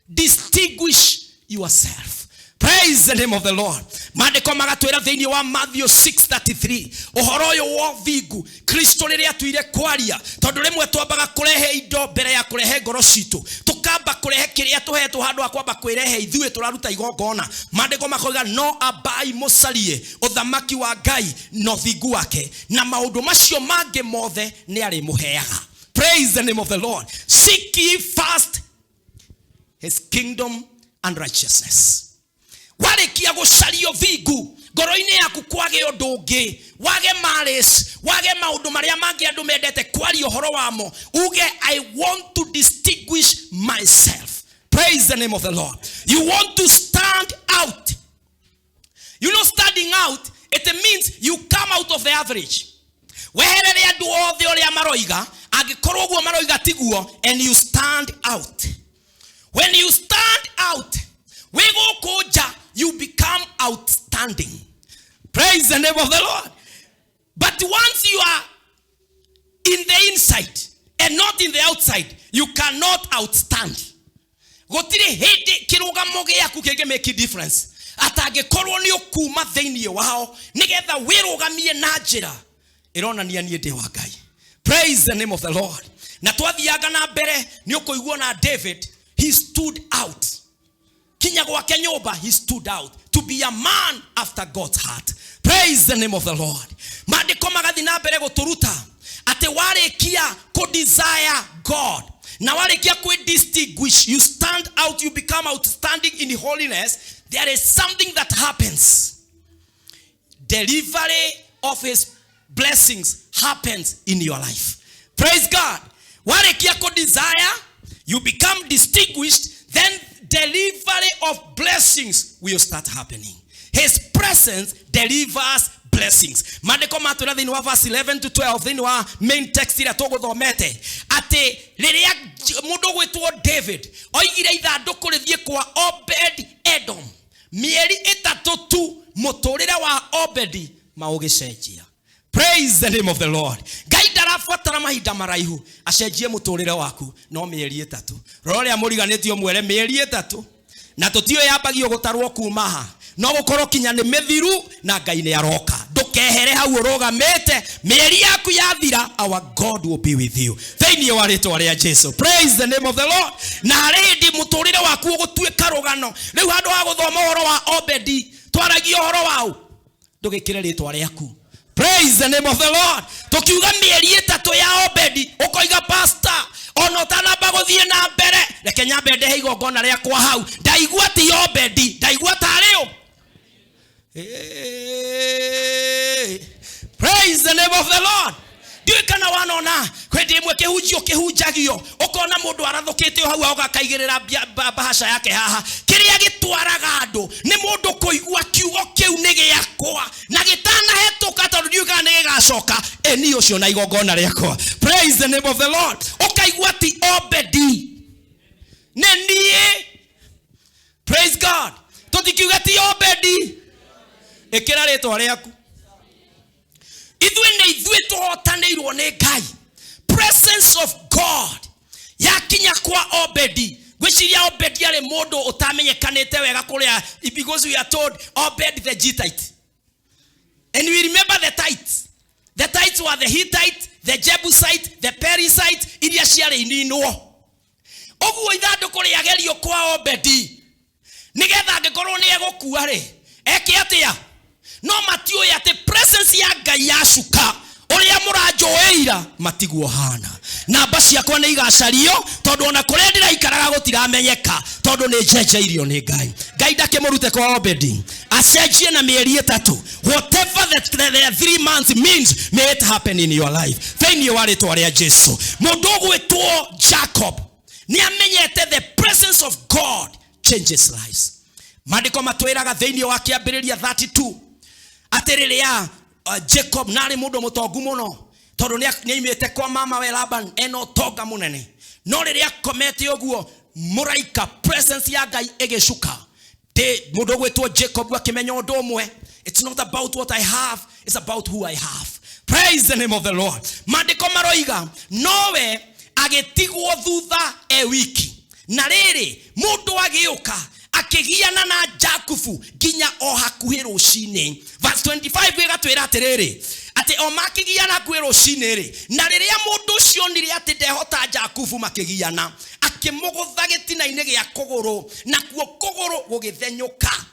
Distinguish yourself. Praise the name of the Lord. Maandĩko magatwĩra thĩinĩ wa Matthew 6:33 ũhoro ũyũ wa ũthingu Kristo rĩrĩa atuire kwaria, tondũ rĩmwe twambaga kũrehe indo mbere ya kũrehe ngoro citũ, tũkamba kũrehe kĩrĩa tũhetwo handũ ha kwamba kwĩrehe ithuĩ tũraruta igongona. Maandĩko makoiga no ambai mũcarie ũthamaki wa Ngai na ũthingu wake, na maũndũ macio mangĩ mothe nĩ arĩmũheaga. Praise the name of the Lord. Seek ye first his kingdom and righteousness. Warĩkia gũcaria ũthingu ngoro-inĩ yaku, kwage ũndũ ũngĩ, wage malice, wage maũndũ marĩa mangĩ andũ mendete kwaria ũhoro wamo, uge I want to distinguish myself. Praise the name of the Lord. You want to stand out. You know, standing out, it means you come out of the average. Weherere andũ othe ũrĩa maroiga, angĩkorwo ũguo maroiga tiguo, and you stand out. When you stand out, wĩ gũkũ nja, you become outstanding. Praise the name of the Lord. But once you are in the inside and not in the outside, you cannot outstand. Gũtirĩ hĩndĩ kĩrũgamo gĩaku kĩngĩ make difference atangĩkorwo nĩ ũkuma thĩinĩ wao nĩgetha wĩrũgamie na njĩra ĩronania niĩ ndĩ wa Ngai. Praise the name of the Lord. Na twathianga na mbere nĩ ũkũigua na David, he stood out kinya gwake nyũmba, he stood out to be a man after God's heart. Praise the name of the Lord. Maandĩko magathiĩ na mbere gũtũruta atĩ warĩkia kũ desire God na warĩkia kwĩ distinguish, you stand out, you become outstanding in holiness, there is something that happens. Delivery of his blessings happens in your life. Praise God. Warĩkia kũ desire, you become distinguished, then delivery of blessings will start happening. His presence delivers blessings. Maandĩko matwĩra thĩinĩ wa verse 11 to 12 thĩinĩ wa main text ĩrĩa tũgũthomete atĩ rĩrĩa mũndũ ũgwĩtwo David oigire ithandũkũ rĩthiĩ kwa Obed Edom, mĩeri 3 tu mũtũrĩre wa Obedi maũgĩcenjia. Praise the name of the Lord. Ngai ndarabatara mahinda maraihu acenjie mũtũrĩre waku, no mĩeri 3. Rora ũrĩa mũriganĩtio mwere mĩeri 3 na tũtiũĩ yambagio gũtarwo kuma ha, no gũkorwo kinya nĩ mĩthiru na Ngai nĩ aroka. Ndũkehere hau ũrũgamĩte, mĩeri yaku yathira, our God will be with you thĩinĩ wa rĩtwa rĩa Jesu. Praise the name of the Lord. Na harĩ hĩndĩ mũtũrĩre waku ũgũtuĩka rũgano. Rĩu handũ ha gũthoma ũhoro wa Obedi, twaragia ũhoro waũ, ndũgĩkĩre rĩtwa rĩaku. Praise the name of the Lord. Tukiuga mĩeri 3 ya Obedi, ũkoiga pastor, ona ũtanamba gũthiĩ na mbere, reke nyambe ndehe igongona rĩakwa hau. Ndaigua ti Obedi, ndaigua tarĩ ũ. Hey. Praise the name of the Lord. Ndiũĩ kana wanona hĩndĩ ĩmwe kĩhunjio kĩhunjagio ũkona mũndũ arathũkĩte o hau agakaigĩrĩra bahasha yake haha. Kĩrĩa gĩtwaraga andũ nĩ mũndũ kũigua kiugo kĩu nĩ gĩakwa na gĩtanahĩtũka, tondũ ndiũĩ kana nĩ gĩgacoka. Ĩ niĩ ũcio na igongona rĩakwa. Praise the name of the Lord. Ũkaigua ti Obedi, nĩ niĩ. Praise God. Tũtikiuga ti Obedi, ĩkĩra rĩtwa rĩaku. Ithuĩ nĩ ithuĩ tũhotanĩirwo nĩ Ngai. Presence of God yakinya kwa Obedi. Ngwĩciria Obedi arĩ mũndũ ũtamenyekanĩte wega kũrĩa, because we are told Obed the Gittite. And we remember the tithes. The tithes were the Hittite, the Jebusite, the Perizzite, iria ciarĩ ininwo. Ũguo ithandũkũ rĩagerio kwa Obedi nĩgetha angĩkorwo nĩ egũkua rĩ, eke atĩa? No matiũĩ atĩ presence ya Ngai yacuka, ũrĩa mũranjũĩira matiguo hana. Namba ciakwa nĩ igacario, tondũ ona kũrĩa ndĩraikaraga gũtiramenyeka, tondũ nĩ njenjeirio nĩ Ngai. Ngai ndakĩmũrute kwa Obedi, acenjie na mĩeri 3. Whatever the 3 months means, may it happen in your life thĩinĩ wa rĩtwa rĩa Jesu. Mũndũ ũgwĩtwo Jacob nĩ amenyete the presence of God changes lives. Maandĩko matwĩraga thĩinĩ wa Kĩambĩrĩria 32 atĩ rĩrĩa Jacob narĩ mũndũ mũtongu mũno, tondũ nĩaimĩte kwa mama we Laban ena ũtonga mũnene, no rĩrĩa akomete ũguo mũraika presence ya Ngai ĩgĩcuka ndĩ mũndũ ũgwĩtwo Jacob akĩmenya ũndũ ũmwe: it's not about what I have, it's about who I have. Praise the name of the Lord. Maandĩko maroiga nowe agĩtigwo thutha e wiki, na rĩrĩ mũndũ agĩũka akĩgiana na Jakubu nginya o hakuhĩ rũcinĩ. Verse 25 ĩgatwĩra atĩrĩrĩ, atĩ o makĩgiana hakuhĩ rũcinĩ rĩ, na rĩrĩa mũndũ ũcio onire atĩ ndehota Jakubu makĩgiana, akĩmũgũtha gĩtina-inĩ gĩa kũgũrũ, nakuo kũgũrũ gũgĩthenyũka.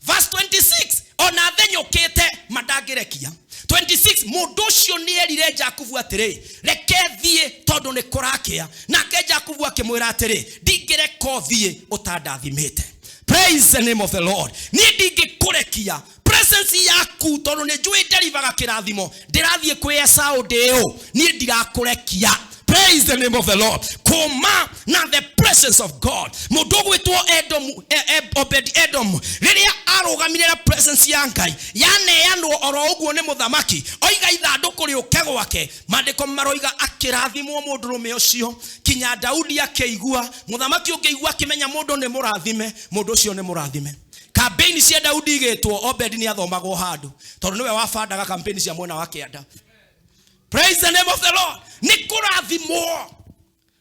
Verse 26, ona thenyũkĩte mandangĩrekia. 26, mũndũ ũcio nĩerire Jakubu atĩrĩ, "Reke thiĩ, tondũ nĩ kũrakĩa." Nake Jakubu akĩmwĩra atĩrĩ, "Ndingĩreka ũthiĩ ũtandathimĩte." Praise the name of the Lord. Niĩ ndingĩkũrekia presence yaku, tondũ nĩ njũĩ nderivaga kĩrathimo. Ndĩrathiĩ kwĩ Esau ndĩũ, niĩ ndirakũrekia. Praise the name of the Lord. Kũma na the presence of God. Mũndũ ũgwĩtwo Edom, Obed Edom, rĩrĩa arũgamire na presence ya Ngai yaneanwo oro ũguo nĩ mũthamaki, oiga ithandũkũ rĩũke gwake, maandĩko maroiga akĩrathimwo mũndũrũme ũcio kinya Daudi akĩigua. Mũthamaki ũngĩigua akĩmenya mũndũ nĩ mũrathime, mũndũ ũcio nĩ mũrathime. Campaign cia Daudi igĩtwo, Obed nĩ athomagwo handũ, tondũ nĩwe wabandaga campaign cia mwena wa kĩanda. Praise the name of the Lord. Nĩ kũrathimwo.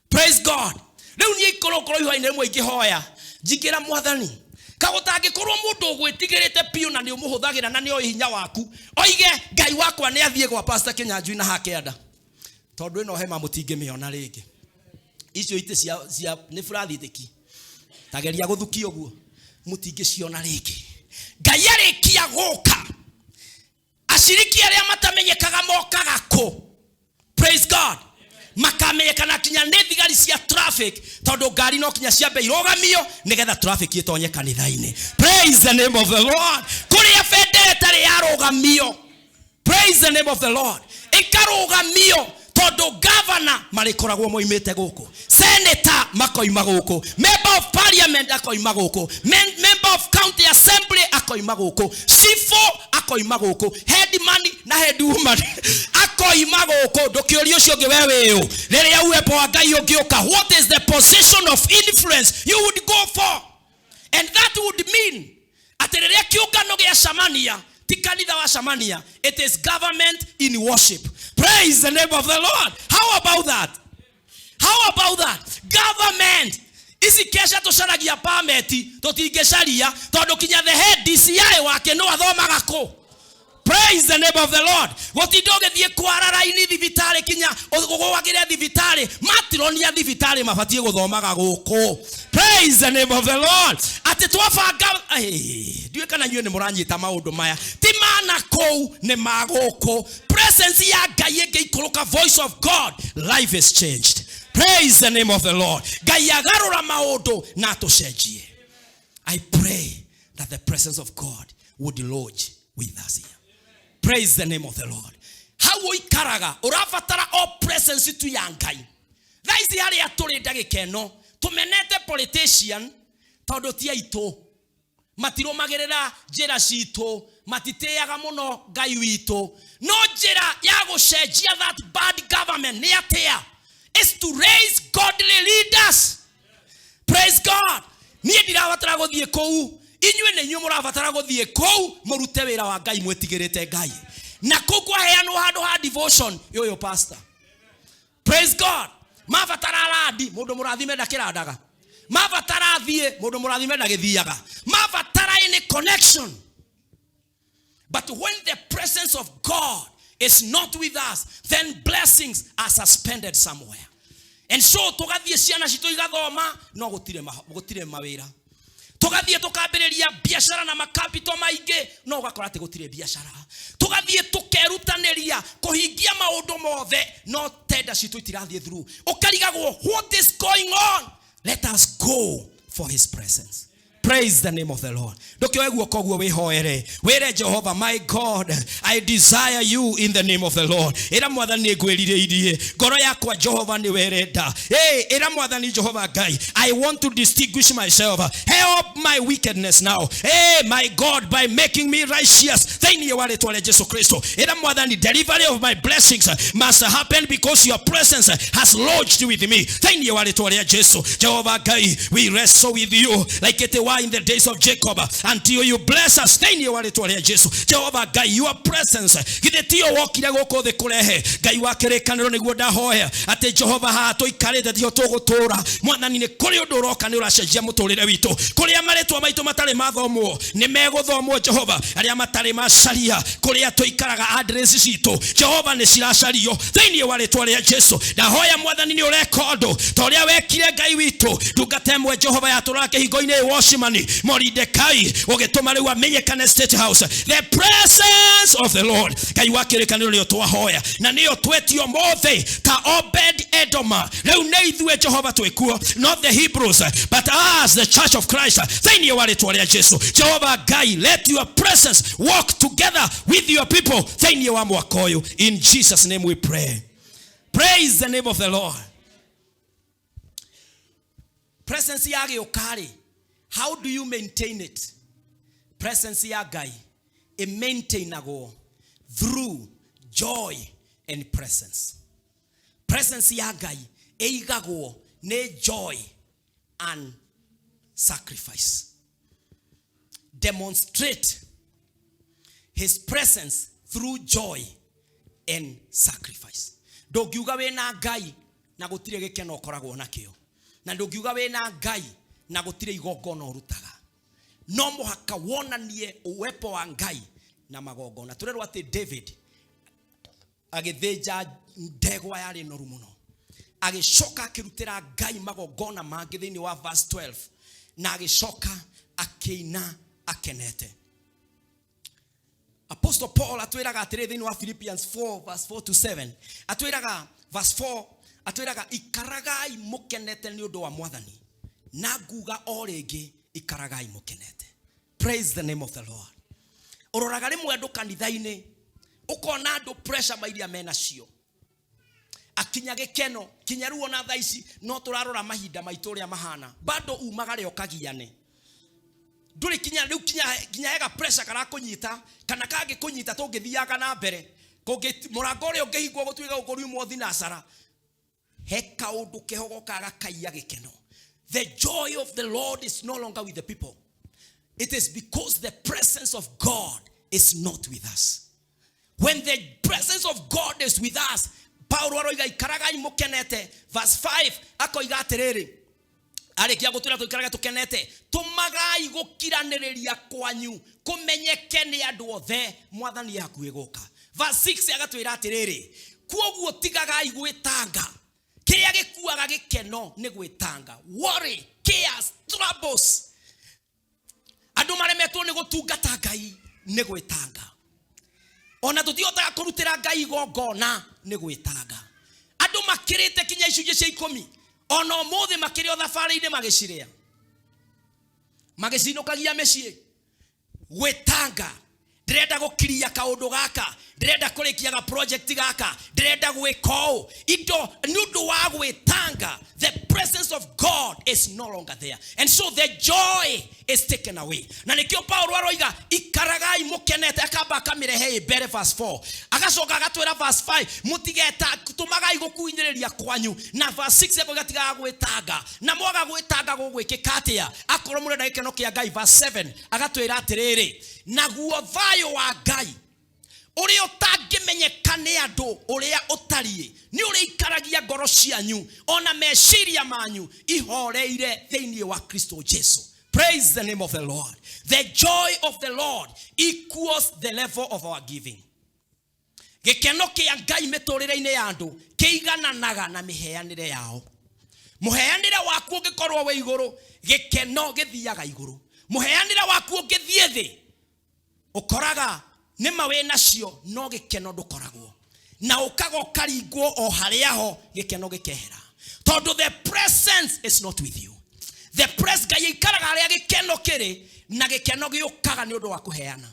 Praise God. Rĩu niĩ ikorwo korwo ihoya-inĩ rĩmwe ingĩhoya njingĩra Mwathani, kagũtangĩkorwo mũndũ ũgwĩtigĩrĩte biũ na nĩ ũmũhũthagĩra na nĩ oĩ hinya waku, oige Ngai wakwa nĩ athiĩ gwa Pastor Kĩnyanjui na hakĩanda, tondũ ĩno hema mũtingĩmĩona rĩngĩ. Icio itĩ cia nĩ burathitĩki, tageria gũthukia ũguo, mũtingĩciona rĩngĩ. Ngai arĩkia gũka, aciriki arĩa matamenyekaga mokaga kũ? Praise God. Makamenyekana kinya nĩ thigari cia traffic, tondũ ngari no kinya ciambe irũgamio nĩgetha traffic ĩtonye kanitha-inĩ. Praise the name of the Lord. Kũrĩa bendera ĩtarĩ yarũgamio, praise the name of the Lord, ĩkarũgamio, tondũ gavana marĩkoragwo moimĩte gũkũ, senator makoima gũkũ, member of parliament akoima gũkũ, member of county assembly akoima gũkũ, cifo akoima gũkũ, headman na head woman akoima gũkũ. Ndũkĩũrie ũcio ũngĩ, we wĩũ? Rĩrĩa uwepo wa Ngai ũngĩũka, what is the position of influence you would go for? And that would mean atĩ rĩrĩa kĩũngano gĩa camania, ti kanitha wa camania, it is government in worship. Praise the name of the Lord. How about that? How about that? Government ici kesha tũcaragia pameti tũtingĩcaria, tondũ kinya the head DCI wake no athomaga kũ? Praise the name of the Lord. Gũtinda ũgĩthiĩ kwara raini thibitarĩ kinya ũgwagĩre thibitarĩ, matironia thibitarĩ mabatiĩ gũthomaga gũkũ. Praise the name of the Lord. Atĩ twabanga, ndiũĩ kana inyuĩ nĩ mũranyita maũndũ maya, ti mana kũu, nĩ ma gũkũ. Presence ya Ngai ĩngĩikũrũka, voice of God, life is changed. Praise the name of the Lord. Ngai agarũra maũndũ na atũcenjie. I pray that the presence of God would lodge with us here. Praise the name of the Lord. Hau ũikaraga ũrabatara o presence tu ya Ngai. Thaa ici harĩa tũrĩ ndagĩka ĩno, tũmenete politician tondũ ti aitũ, matirũmagĩrĩra njĩra citũ, matitĩaga mũno Ngai witũ. No njĩra ya gũcenjia that bad government nĩ atĩa? Is to raise godly leaders. Praise God. Niĩ ndirabatara gũthiĩ kũu, inyuĩ nĩ inyuĩ mũrabatara gũthiĩ kũu mũrute wĩra wa Ngai mwĩtigĩrĩte Ngai. Na kũu kwaheanwo handũ ha devotion ũyũ pastor. Praise God. Mabatara randi, mũndũ mũrathime ndakĩrandaga. Mabatara thiĩ, mũndũ mũrathime ndagĩthiaga. Mabatara any connection. But when the presence of God is not with us, then blessings are suspended somewhere. And so tũgathiĩ ciana citũ igathoma, no gũtirĩ mawĩra. Tũgathiĩ tũkambĩrĩria biacara na makapito maingĩ, no ũgakora atĩ gũtirĩ biacara. Tũgathiĩ tũkerutanĩria kũhingia maũndũ mothe, no tenda citũ itirathiĩ through. Ũkarigagwo, what is going on? Let us go for his presence. Praise the name of the Lord. Ndũkĩoe guoko guo wĩhoere, wĩre Jehova, my God, I desire you in the name of the Lord. Ĩra Mwathani nĩngwĩrirĩirie, ngoro yakwa Jehova nĩwe ĩrenda. Hey, ĩra Mwathani Jehova Ngai, I want to distinguish myself. Help my wickedness now. Hey, my God, by making me righteous. Thĩinĩ wa rĩtwa rĩa Jesu Kristo. Ĩra Mwathani, delivery of my blessings must happen because your presence has lodged with me. Thĩinĩ wa rĩtwa rĩa Jesu. Jehova Ngai, we wrestle with you like it were in the days of Jacob until you bless us. Thĩinĩ wa rĩtwa rĩa Jesu. Jehova Ngai, your presence. Githĩ tiyo wokire gũkũ thĩ kũrehe Ngai wa kĩrĩkanĩro, nĩguo ndahoya atĩ Jehova haha tũikarĩte tiho tũgũtũra. Mwathani, nĩ kũrĩ ũndũ ũroka, nĩ ũracenjia mũtũrĩre witũ. Kũrĩa marĩtwa maitũ matarĩ mathomwo nĩ megũthomwo Jehova. Arĩa matarĩ macaria kũrĩa tũikaraga, address citũ Jehova nĩ ciracario thĩinĩ wa rĩtwa rĩa Jesu. Ndahoya Mwathani, nĩ ũreka ũndũ ta ũrĩa wekire Ngai witũ ndungata ĩmwe Jehova yatũraga kĩhingo-inĩ Washimani Moridekai, ũgĩtũma rĩu amenyekane State House. The presence of the Lord, Ngai wa kĩrĩkanĩro, nĩyo twahoya na nĩyo twetio mothe ta Obed Edoma. Rĩu nĩ ithuĩ Jehova twĩkuo, not the Hebrews but us, the church of Christ. Thĩinĩ wa rĩtwa rĩa Jesu, Jehova Ngai, let your presence walk together with your people thĩinĩ wa mwaka ũyũ. In Jesus' name we pray. Praise the name of the Lord. Presence ya gĩũka rĩ, how do you maintain it? Presence ya Ngai ĩmaintainagwo through joy and presence. Presence ya Ngai ĩigagwo nĩ joy and sacrifice. Demonstrate his presence through joy and sacrifice. Ndũngiuga wĩna Ngai na gũtirĩ gĩkeno ũkoragwo nakĩo, na ndũngiuga wĩna Ngai na gũtirĩ igongona ũrutaga. No mũhaka wonanie uwepo wa Ngai na magongona. Tũrerwo atĩ David agĩthĩnja ndegwa yarĩ noru mũno, agĩcoka akĩrutĩra Ngai magongona mangĩ thĩinĩ wa verse 12, na agĩcoka akĩina akenete. Apostle Paul atwĩraga atĩrĩ thĩinĩ wa Philippians 4 verse 4 to 7, atwĩraga verse 4, atwĩraga, "Ikaragai mũkenete nĩ ũndũ wa Mwathani, na nguga o rĩngĩ, ikaragai mũkenete." Praise the name of the Lord. Ũroraga rĩmwe andũ kanitha-inĩ, ũkona andũ pressure mairia menacio, akinya gĩkeno kinya rĩu. Ona thaa ici no tũrarora mahinda maitũ ũrĩa mahana, bado umagare ũkagiane, ndũrĩ kinya rĩu kinya hega pressure karakũnyita kana kangĩkũnyita. Tũngĩthiaga na mbere kũngĩ mũrango ũrĩa ũngĩhingwo gũtuĩka gũkũriumwo thinacara, he kaũndũ keho gokaga gakaiya gĩkeno. The joy of the Lord is no longer with the people. It is because the presence of God is not with us. When the presence of God is with us, Paulo aroiga, "Ikaragai mũkenete." Verse 5 akoiga atĩrĩrĩ, arĩkia gũtwĩra tũikarage tũkenete, "Tũmagai gũkiranĩrĩria kwanyu kũmenyeke nĩ andũ othe, Mwathani e hakuhĩ gũka." Verse 6 agatwĩra atĩrĩrĩ, "Kuoguo tigagai gwĩtanga." Kĩrĩa gĩkuaga gĩkeno nĩ gwĩtanga, worry, cares, troubles. Andũ maremetwo nĩ gũtungata Ngai nĩ gwĩtanga. Ona tũtihotaga kũrutĩra Ngai igongona nĩ gwĩtanga. Andũ makĩrĩte kinya icunjĩ cia 10, ona ũmũthĩ makĩrĩ o thabarĩ-inĩ, magĩcirĩa, magĩcinũkagia mĩciĩ. Gwĩtanga, ndĩrenda gũkiria kaũndũ gaka, ndĩrenda kũrĩkia ga project gaka, ndĩrenda gwĩka ũũ indo. Nĩ ũndũ wa gwĩtanga, the presence of God is no longer there, and so the joy is taken away. Na nĩkĩo Paulo aroiga, "Ikaragai mũkenete." Akamba akamĩrehe ĩ mbere verse 4, agacoka agatwĩra verse 5, "Mũtigeta, tũmagai gũkuinyĩrĩria kwanyu," na verse 6 akoiga, "Tigaga gwĩtanga." Na mwaga gwĩtanga gũgwĩkĩka atĩa akorwo mũrenda gĩkeno kĩa Ngai? Verse 7 agatwĩra atĩrĩrĩ, "Naguo thayũ wa Ngai ũrĩa ũtangĩmenyeka nĩ andũ ũrĩa ũtariĩ nĩ ũrĩikaragia ngoro cianyu ona meciria manyu ihoreire thĩinĩ wa Kristo Jesu." Praise the name of the Lord. The joy of the Lord equals the level of our giving. Gĩkeno kĩa Ngai mĩtũrĩre-inĩ ya andũ kĩigananaga na mĩheanĩre yao. Mũheanĩre waku ũngĩkorwo wĩ igũrũ, gĩkeno gĩthiaga igũrũ. Mũheanĩre waku ũngĩthiĩ thĩ, ũkoraga nĩma wĩ nacio no gĩkeno ndũkoragwo na, ũkaga ũkaringwo o harĩa ho, gĩkeno gĩkehera, tondũ the presence is not with you. The press Ngai aikaraga harĩa gĩkeno kĩrĩ, na gĩkeno gĩũkaga nĩ ũndũ wa kũheana,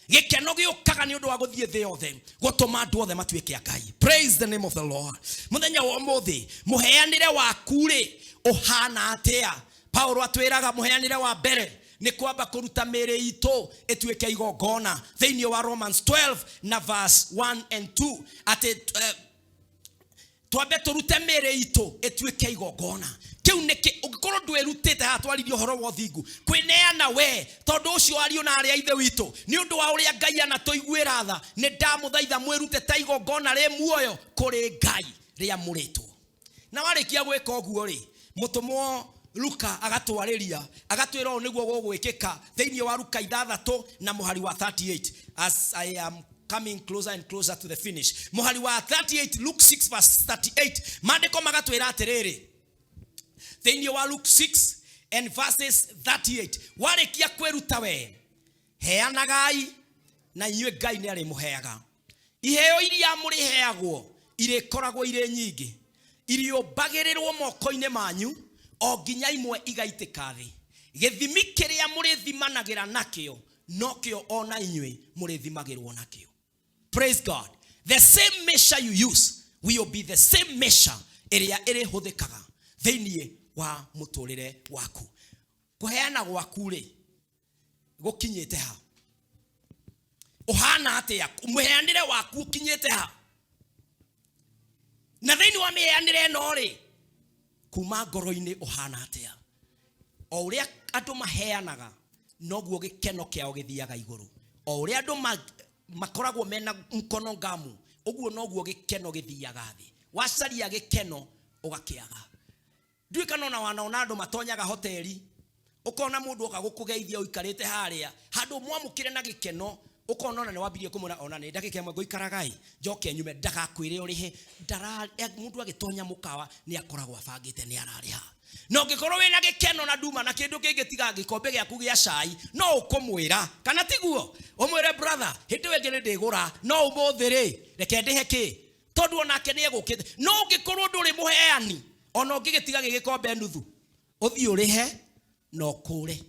gĩkeno gĩũkaga nĩ ũndũ wa gũthiĩ thĩ yothe gũtũma andũ othe matuĩke a Ngai. Praise the name of the Lord. Mũthenya wa ũmũthĩ, mũheanĩre waku rĩ ũhana atĩa? Paulo atwĩraga mũheanĩre wa mbere nĩ kwamba kũruta mĩĩrĩ itũ ĩtuĩke igongona, thĩinĩ wa Romans 12 na verse 1 and 2, atĩ twambe tũrute mĩĩrĩ itũ ĩtuĩke igongona. Kĩu nĩkĩ ũngĩkorwo ndwĩrutĩte haha twaririe ũhoro wa ũthingu, kwĩneana we, tondũ ũcio ariũ na arĩa ithe witũ, nĩ ũndũ wa ũrĩa Ngai anatũiguĩra tha, nĩ ndamũthaitha mwĩrute ta igongona rĩ muoyo kũrĩ Ngai rĩamũrĩtwo. Na warĩkia gwĩka ũguo rĩ, mũtũmwo Luka agatwarĩria, agatwĩra ũũ nĩguo gũgwĩkĩka thĩinĩ wa Luka 6 na mũhari wa 38, as I am coming closer and closer to the finish. Mũhari wa 38, Luke 6 verse 38, maandĩko magatwĩra atĩrĩrĩ thĩinĩ wa Luke 6 and verses 38, warĩkia kwĩruta we, heanagai na inyuĩ Ngai nĩ arĩmũheaga. Iheo iria mũrĩheagwo irĩkoragwo irĩ nyingĩ, iriũmbagĩrĩrwo moko-inĩ manyu o nginya imwe igaitĩka thĩ. Gĩthimi kĩrĩa mũrĩthimanagĩra nakĩo nokĩo ona inyuĩ mũrĩthimagĩrwo nakĩo. Praise God. The same measure you use will be the same measure ĩrĩa ĩrĩhũthĩkaga thĩinĩ wa mũtũrĩre waku. Kũheana gwaku rĩ gũkinyĩte ha? Ũhana atĩa? Mũheanĩre waku ũkinyĩte ha? Na thĩinĩ wa mĩheanĩre ĩno rĩ, kuma ngoro-inĩ ũhana atĩa? O ũrĩa andũ maheanaga noguo gĩkeno kĩao gĩthiaga igũrũ. O ũrĩa andũ makoragwo mena mkono ngamu, ũguo noguo gĩkeno gĩthiaga thĩ. Wacaria gĩkeno ũgakĩaga. Ndiũĩ kana ona wanaona andũ matonyaga hoteli, ũkona mũndũ oka gũkũgeithia ũikarĩte harĩa handũ mwamũkĩre na gĩkeno, ũkona ona nĩ wambirie kũmwĩra ona nĩ ndagĩka ĩmwe ngũikaraga ĩ njoke nyume, ndagakwĩre ũrĩhe. Mũndũ agĩtonya mũkawa nĩ akoragwo abangĩte nĩ ararĩha. Na ũngĩkorwo wĩna gĩkeno na nduma na kĩndũ kĩngĩ tiga gĩkombe gĩaku gĩa cai, no ũkũmwĩra, kana tiguo? Ũmwĩre brother, hĩndĩ ĩyo ĩngĩ nĩ ndĩgũra, no ũmũthĩ rĩ reke ndĩhe kĩ, tondũ onake nĩ egũkĩte. No ũngĩkorwo ndũrĩ mũheani, ona ũngĩgĩtiga gĩgĩkombe nuthu, ũthiĩ ũrĩhe na ũkũre.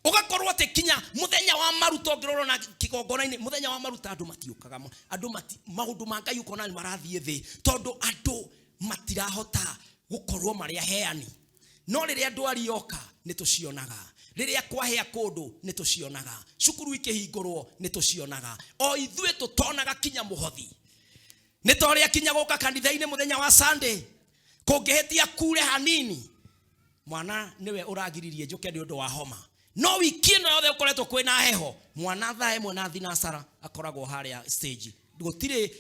Ũgakorwo atĩ kinya mũthenya wa maruta, ũngĩrora na kĩgongona-inĩ, mũthenya wa maruta andũ matiũkaga, andũ mati, maũndũ ma Ngai ũkona nĩ marathiĩ thĩ, tondũ andũ matirahota gũkorwo marĩ aheani. No rĩrĩa ndwari yoka nĩ tũcionaga, rĩrĩa kwahĩa kũndũ nĩ tũcionaga, cukuru ikĩhingũrwo nĩ tũcionaga, o ithuĩ tũtonaga kinya mũhothi. Nĩ ta ũrĩa kinya gũka kanitha-inĩ mũthenya wa Sunday, kũngĩhĩtia kure hanini, mwana nĩwe ũragiririe njũke nĩ ũndũ wa homa. No wiki ĩno yothe ũkoretwo kwĩna heho, mwana thaa ĩmwe na thinacara akoragwo harĩa stage. Gũtirĩ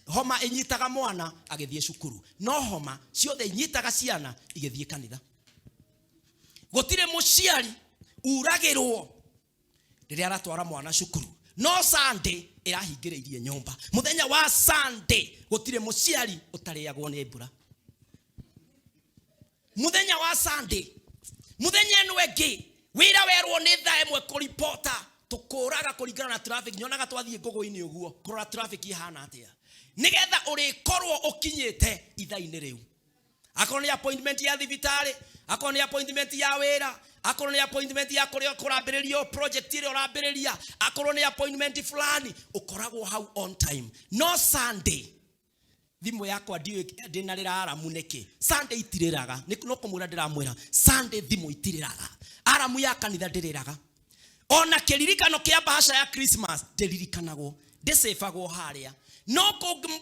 homa ĩnyitaga mwana agĩthiĩ cukuru, no homa ciothe inyitaga ciana igĩthiĩ kanitha. Gũtirĩ mũciari uragĩrwo rĩrĩa aratwara mwana cukuru, no Sunday ĩrahingĩrĩirie nyũmba. Mũthenya wa Sunday gũtirĩ mũciari ũtarĩagwo nĩ mbura. Mũthenya wa Sunday, mũthenya ĩno ĩngĩ wĩra werwo nĩ thaa ĩmwe kũripota, tũkũraga kũringana na traffic. Nyonaga twathiĩ ngũgũ-inĩ ũguo kũrora traffic ihana atĩa, nĩgetha ũrĩkorwo ũkinyĩte ithaa-inĩ rĩu. Akorwo nĩ appointment ya thibitarĩ, akorwo nĩ appointment ya wĩra, akorwo nĩ appointment ya kũrĩa kũrambĩrĩrio project ĩrĩa ũrambĩrĩria, akorwo nĩ appointment fulani, ũkoragwo hau on time. No Sunday thimũ yakwa ndiũĩ ndĩnarĩra aramu nĩkĩ. Sunday itirĩraga, nĩ no kũmwĩra ndĩramwĩra, Sunday thimũ itirĩraga, aramu ya kanitha ndĩrĩraga, ona kĩririkano kĩa bahasha ya Christmas ndĩririkanagwo, ndĩcĩbagwo harĩa. No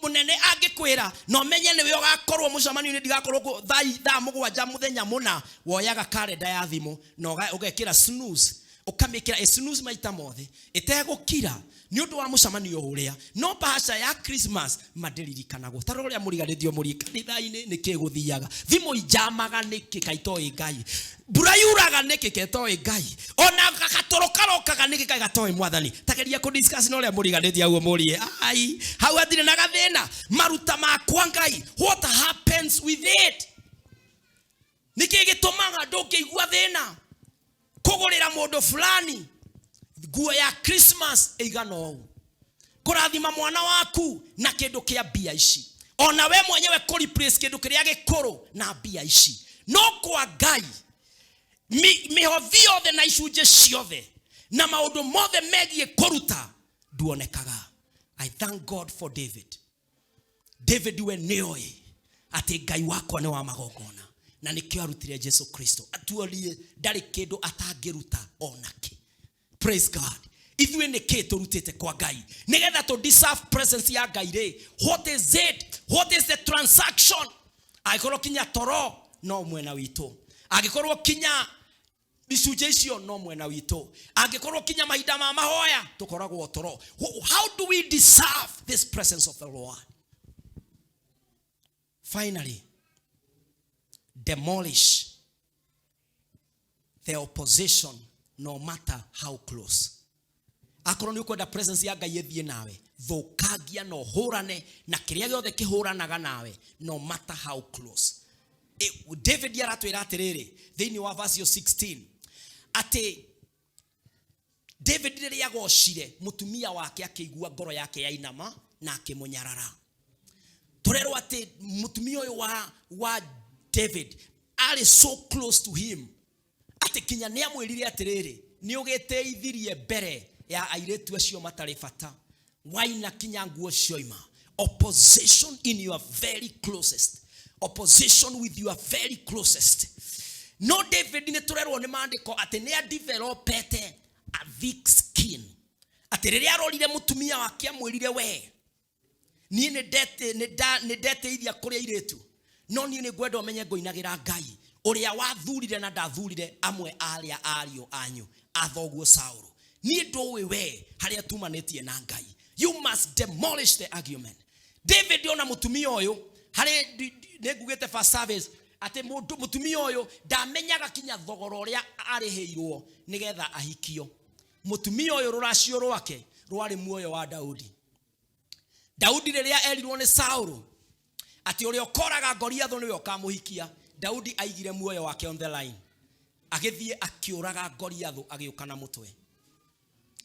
mũnene angĩkwĩra na ũmenye nĩwe ũgakorwo mũcemanio-inĩ, ndigakorwo kuo thaa 7 mũthenya mũna, woyaga kalenda ya thimũ na ũgekĩra snooze, ũkamĩkĩra ĩ snooze maita mothe ĩtegũkira nĩ ũndũ wa mũcemanio ũrĩa. No bahasha ya Christmas mandĩririkanagwo. Ta rora ũrĩa mũriganĩtio mũriĩ kanitha-inĩ, nĩkĩ gũthiaga thimũ injamaga nĩkĩ kaitoĩ Ngai, mbura yuraga nĩkĩ ketoĩ Ngai, ona gatoro karokaga nĩkĩ kaĩ gatoĩ Mwathani. Tageria kũ discuss na ũrĩa mũriganĩtie hau, mũrie ai hau hatirĩ na gathĩna. Maruta makwa Ngai, what happens with it? Nĩkĩ gĩtũmaga ndũngĩigua thĩna kũgũrĩra mũndũ fulani nguo ya Christmas ĩigana ũũ, kũrathima mwana waku na kĩndũ kĩa mbia ici, ona we mwenyewe kũ replace kĩndũ kĩrĩa gĩkũrũ na mbia ici? No kwa Ngai Mĩhothi yothe na icunjĩ ciothe na maũndũ mothe megiĩ kũruta nduonekaga. I thank God for David. David we nĩoĩ atĩ Ngai wakwa nĩ wa magongona, na nĩkĩo arutire Jesu Kristo atuonie ndarĩ kĩndũ atangĩruta onakĩ. Praise God. Ithuĩ nĩ kĩ tũrutĩte kwa Ngai nĩgetha tũ deserve presence ya Ngai rĩ? What is it? What is the transaction? Angĩkorwo kinya toro no mwena witũ, angĩkorwo kinya icunjĩ icio no mwena witũ, angĩkorwo kinya mahinda ma mahoya tũkoragwo toro, how do we deserve this presence of the Lord? Finally, demolish the opposition, no matter how close. Akorwo nĩ ũkwenda presence ya Ngai ĩthiĩ nawe, thũkangia na ũhũrane na kĩrĩa gĩothe kĩhũranaga nawe, no matter how close. David aratwĩra atĩrĩrĩ thĩinĩ wa verse 16 atĩ David rĩrĩa agocire mũtumia wake, akĩigua ngoro yake yainama na akĩmũnyarara. Tũrerwo atĩ mũtumia ũyũ wa David arĩ so close to him atĩ kinya nĩ amwĩrire atĩrĩrĩ, nĩ ũgĩteithirie mbere ya airĩtu acio matarĩ bata, waina kinya nguo cioima. Opposition in your very closest, opposition with your very closest. No David nĩ tũrerwo nĩ maandĩko atĩ nĩ adevelopete a thick skin, atĩ rĩrĩa arorire mũtumia wake amwĩrire, "We niĩ nĩ ndeteithia kũrĩ airĩtu, no niĩ nĩ ngwenda ũmenye ngũinagĩra Ngai ũrĩa wathurire na ndathurire amwe arĩa ariũ anyu a thoguo Saũlũ. Niĩ ndũĩ we harĩa tumanĩtie na Ngai." You must demolish the argument. David ona mũtumia ũyũ harĩ nĩ ngugĩte first service atĩ mũndũ mũtumia ũyũ ndamenyaga kinya thogora ũrĩa arĩhĩirwo nĩgetha ahikio. Mũtumia ũyũ rũracio rwake rwarĩ muoyo wa Daudi. Daudi rĩrĩa erirwo nĩ Saũlũ atĩ ũrĩa ũkoraga Goliathũ nĩwe ũkamũhikia, Daudi aigire muoyo wake on the line, agĩthiĩ akĩũraga Goliathũ, agĩũka na mũtwe.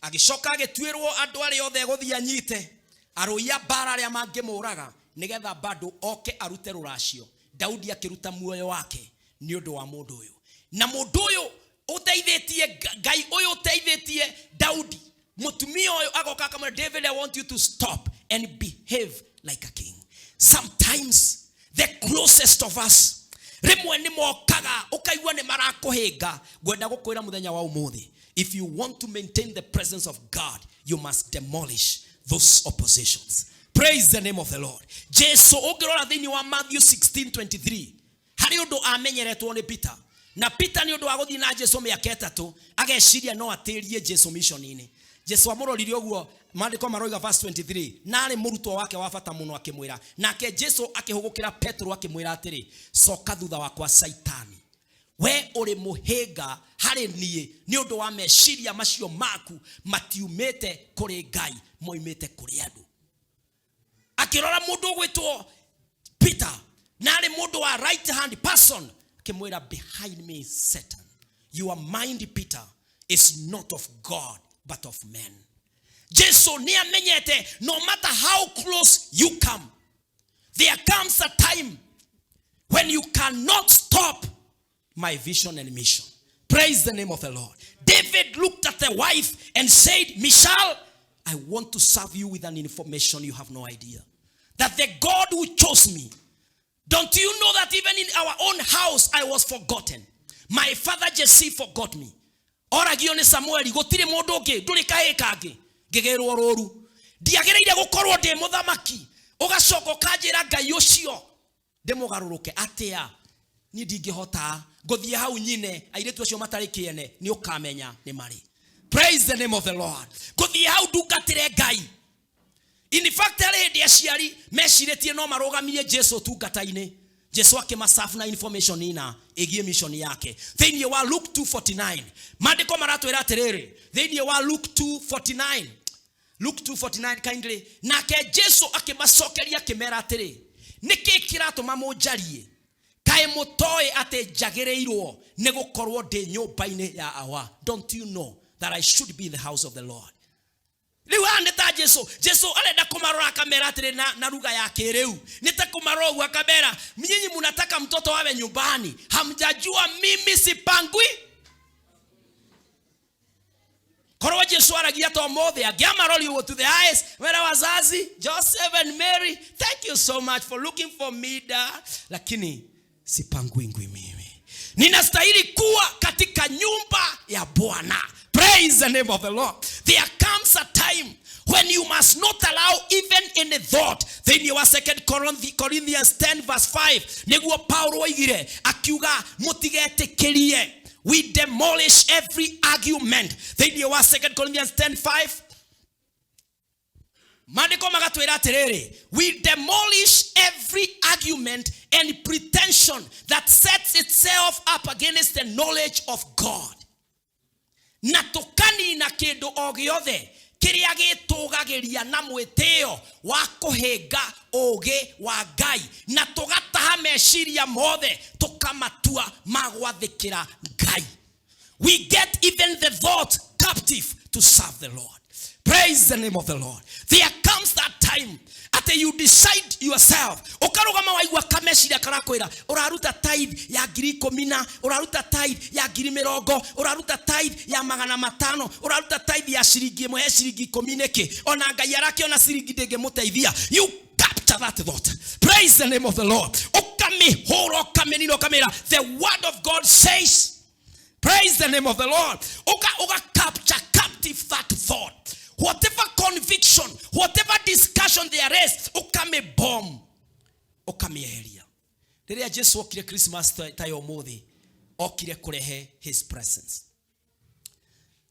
Agĩcoka agĩtuĩrwo andũ arĩa othe egũthiĩ anyite arũi a mbara arĩa mangĩmũraga nĩgetha bado oke arute rũracio. Daudi akĩruta muoyo wake nĩ ũndũ wa mũndũ ũyũ, na mũndũ ũyũ ũteithĩtie Ngai ũyũ ũteithĩtie Daudi, mũtumia ũyũ agoka akamwĩra, "David, I want you to stop and behave like a king." Sometimes the closest of us rĩmwe nĩ mokaga ũkaigua nĩ marakũhĩnga. Ngwenda gũkwĩra mũthenya wa ũmũthĩ, if you want to maintain the presence of God, you must demolish those oppositions. Praise the name of the Lord. Jesu, ũngĩrora thĩinĩ wa Matthew 16:23, harĩ ũndũ amenyeretwo nĩ Peter, na Peter nĩ ũndũ wa gũthiĩ na Jesu mĩaka 3 ageciria no atĩrie Jesu mission-inĩ. Jesu amũrorire ũguo, maandĩko maroiga verse 23, na arĩ mũrutwo wake wa bata mũno, akĩmwĩra, nake Jesu akĩhũgũkĩra Petro akĩmwĩra atĩrĩ, "Coka thutha wakwa, Saitani, we ũrĩ mũhĩnga harĩ niĩ, nĩ ũndũ wa meciria macio maku matiumĩte kũrĩ Ngai, moimĩte kũrĩ andũ." Akĩrora mũndũ ũgwĩtwo Peter, na arĩ mũndũ wa right hand person, akĩmwĩra, "Behind me, Satan. Your mind, Peter, is not of God but of men." Jesu nĩ amenyete no matter how close you come, there comes a time when you cannot stop my vision and mission. Praise the name of the Lord. David looked at the wife and said, "Michal, I want to serve you with an information you have no idea. That the God who chose me, don't you know that even in our own house I was forgotten? My father Jesse forgot me. Oragio nĩ Samueli, gũtirĩ mũndũ ũngĩ, ndũrĩ kahĩĩ kangĩ. Ngĩgĩrwo rũru. Ndiagĩrĩire gũkorwo ndĩ mũthamaki. Ũgacoka ũkanjĩra Ngai ũcio ndĩmũgarũrũke atĩa? Niĩ ndingĩhota ngũthiĩ hau nyine airĩtu acio matarĩ kĩene, nĩ ũkamenya nĩ marĩ." Praise the name of the Lord. Ngũthiĩ hau ndungatĩre Ngai. In fact, harĩ hĩndĩ aciari mecirĩtie no marũgamie Jesu ũtungata-inĩ. Jesu akĩmacabu na information ina ĩgiĩ mission yake. Thĩinĩ wa Luke 249, maandĩko maratwĩra atĩrĩrĩ, thĩinĩ wa Luke 249, Luke 249, kindly. Nake Jesu akĩmacokeria akĩmera atĩrĩ, "Nĩkĩ kĩratũma mũnjarie? Kaĩ mũtoĩ atĩ njagĩrĩirwo nĩ gũkorwo ndĩ nyũmba-inĩ ya Awa? Don't you know that I should be in the house of the Lord?" Rĩu haha nĩ ta Jesu arenda kũmarora akamera atĩrĩ na lugha ya kĩrĩu, nĩ ta kũmarora ũguo akamera, "Nyinyi munataka mtoto wawe nyumbani, hamjajua mimi sipangwi." Jesu aragia ta ũmũthĩ, angĩamarori ũguo to the eyes, wera wazazi, Joseph and Mary, thank you so much for looking for me da, lakini sipangwi ngwi mimi, ninastahili kuwa katika nyumba ya Bwana. Praise the name of the Lord. There comes a time when you must not allow even any thought. Thĩinĩ wa 2 Corinthians 10 verse 5 nĩguo Paulo oigire akiuga mũtigetĩkĩrie, we demolish every argument. Thĩinĩ wa 2 Corinthians 10 5 maandĩko magatwĩra atĩrĩrĩ, we demolish every argument and pretension that sets itself up against the knowledge of God, na tũkanina kĩndũ o gĩothe kĩrĩa gĩtũgagĩria na mwĩtĩo wa kũhĩnga ũũgĩ wa Ngai, na tũgataha meciria mothe tũkamatua ma gwathĩkĩra Ngai. We get even the thought captive to serve the Lord. Praise the name of the Lord. There comes that time atĩ you decide yourself, ũkarũgama waigua kameciria karakwĩra ũraruta tithe ya 10,000, na ũraruta tithe ya 20,000, ũraruta tithe ya 500, ũraruta tithe ya ciringi 1 he ciringi 10 nĩkĩ, ona Ngai arakĩona ciringi ndĩngĩmũteithia. You capture that thought. Praise the name of the Lord. Ũkamĩhũra, ũkamĩnina, ũkamĩra the word of God says. Praise the name of the Lord. Uka capture captive that thought. Whatever conviction, whatever discussion there is, ukame bomb, ukamieheria. Rĩrĩa Jesu okire Christmas ta ya ũmũthĩ, okire kũrehe his presence.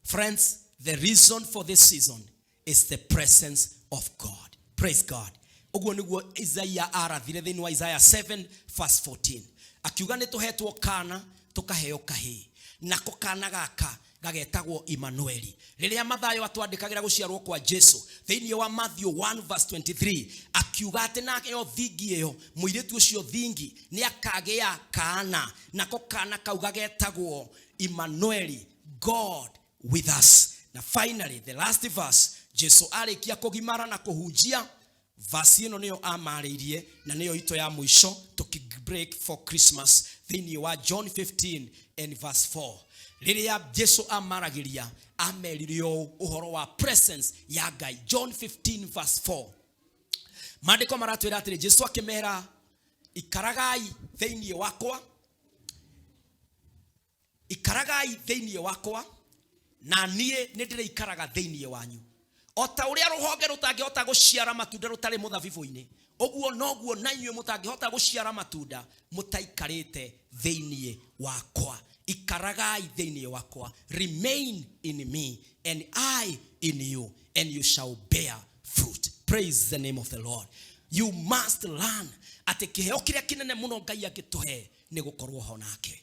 Friends, the reason for this season is the presence of God. Praise God. Ũguo nĩguo Isaiah arathire thĩinĩ wa Isaiah 7 verse 14, akiuga nĩ tũhetwo kana, tũkaheo kahĩĩ, nako kana gaka gagetagwo Emmanueli. Rĩrĩa Mathayo atwandĩkagĩra gũciarwo kwa Jesu thĩinĩ wa Matthew 1 verse 23, akiuga atĩ nayo thingi ĩyo, mũirĩtu ũcio thingi nĩ akagĩa kaana, nako kana kau gagetagwo Emmanueli, God with us. Na finally, the last verse, Jesu arĩkia kũgimara na kũhunjia, verse ĩno nĩyo amarĩirie na nĩyo itũ ya mũico tũki break for Christmas, thĩinĩ wa John 15 and verse 4. Rĩrĩa Jesu amaragĩria, amerire ũũ ũhoro wa presence ya Ngai. John 15 verse 4, maandĩko maratwĩra atĩrĩ, Jesu akĩmera, ikaragai thĩinĩ wakwa, ikaragai thĩinĩ wakwa, na niĩ nĩ ndĩrĩikaraga thĩinĩ wanyu. O ta ũrĩa rũhonge rũtangĩhota gũciara matunda rũtarĩ mũthabibũ-inĩ, ũguo noguo na inyuĩ mũtangĩhota gũciara matunda mũtaikarĩte thĩinĩ wakwa. Ikaragai thĩinĩ wakwa, remain in me and I in you, and you shall bear fruit. Praise the name of the Lord. You must learn atĩ kĩheo kĩrĩa kĩnene mũno Ngai angĩtũhe nĩ gũkorwo ho nake,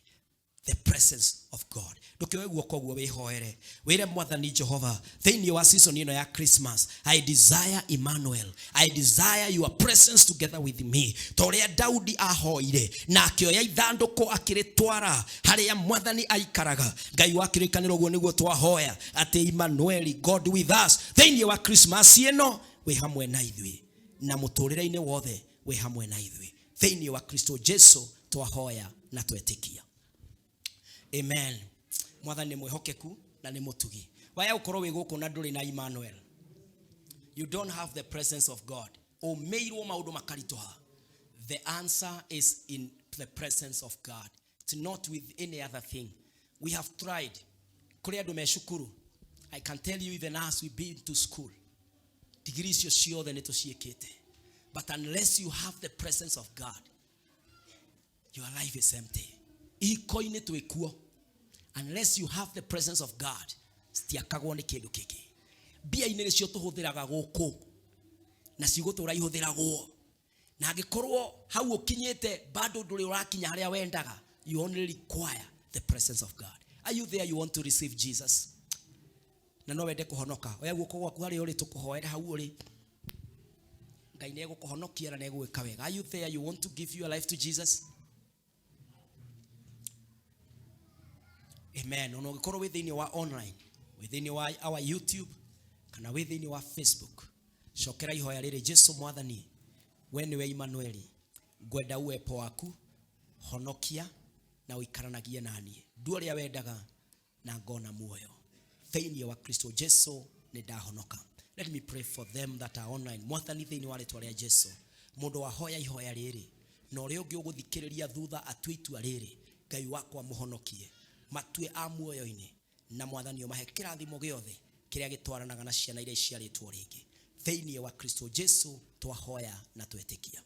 the presence of God. Ndũkĩoe guoko guo wĩhoere, wĩre Mwathani Jehova, thĩinĩ wa season ĩno ya Christmas, I desire Emmanuel, I desire your presence together with me, ta ũrĩa Daudi ahoire na akĩoya ithandũkũ akĩrĩtwara harĩa Mwathani aikaraga. Ngai wa kĩrĩkanĩro, ũguo nĩguo twahoya atĩ Emmanuel, God with us, thĩinĩ wa Christmas ĩno wĩ hamwe na ithuĩ, na mũtũrĩre-inĩ wothe wĩ hamwe na ithuĩ. Thĩinĩ wa Kristo Jesu twahoya na twetĩkia, amen. Mwathani nĩ mwĩhokeku na nĩ mũtugi. Waya gũkorwo wĩ gũkũ na ndũrĩ na Emmanuel, you don't have the presence of God, ũmĩirwo maũndũ makaritũha. The answer is in the presence of God. It's not with any other thing. We have tried. Kũrĩ andũ me cukuru, I can tell you, even as we been to school, digiri icio ciothe nĩ tũciĩkĩte, but unless you have the presence of God, your life is empty. Ihiko-inĩ twĩkuo, unless you have the presence of God, citiakagwo nĩ kĩndũ kĩngĩ. Mbia-inĩ nĩcio tũhũthĩraga gũkũ na cigũtũra ihũthĩragwo, na angĩkorwo hau ũkinyĩte bado ndũrĩ ũrakinya harĩa wendaga, you only require the presence of God. Are you there? You want to receive Jesus na no wende kũhonoka, oya guoko gwaku harĩa ũrĩ, tũkũhoere hau ũrĩ. Ngai nĩ egũkũhonokia na nĩ egũgwĩka wega. Are you there? You want to give your life to Jesus? Amen. Ona ũngĩkorwo wĩ thĩinĩ wa online, wĩ thĩinĩ wa our YouTube kana wĩ thĩinĩ wa Facebook, cokera ihoya rĩrĩ: Jesu Mwathani, we nĩwe Emmanueli, ngwenda uwepo waku, honokia na ũikaranagie naniĩ, ndua ũrĩa wendaga na ngona muoyo. Thĩinĩ wa Kristo Jesu nĩ ndahonoka. Let me pray for them that are online. Mwathani, thĩinĩ wa rĩtwa rĩa Jesu, mũndũ wahoya ihoya rĩrĩ na ũrĩa ũngĩ ũgũthikĩrĩria thutha atue itua rĩrĩ, Ngai wakwa, mũhonokie, matue a muoyo-inĩ, na Mwathani ũmahe kĩrathimo gĩothe kĩrĩa gĩtwaranaga na ciana iria iciarĩtwo rĩngĩ. Thĩinĩ wa Kristo Jesu twahoya na twetĩkia.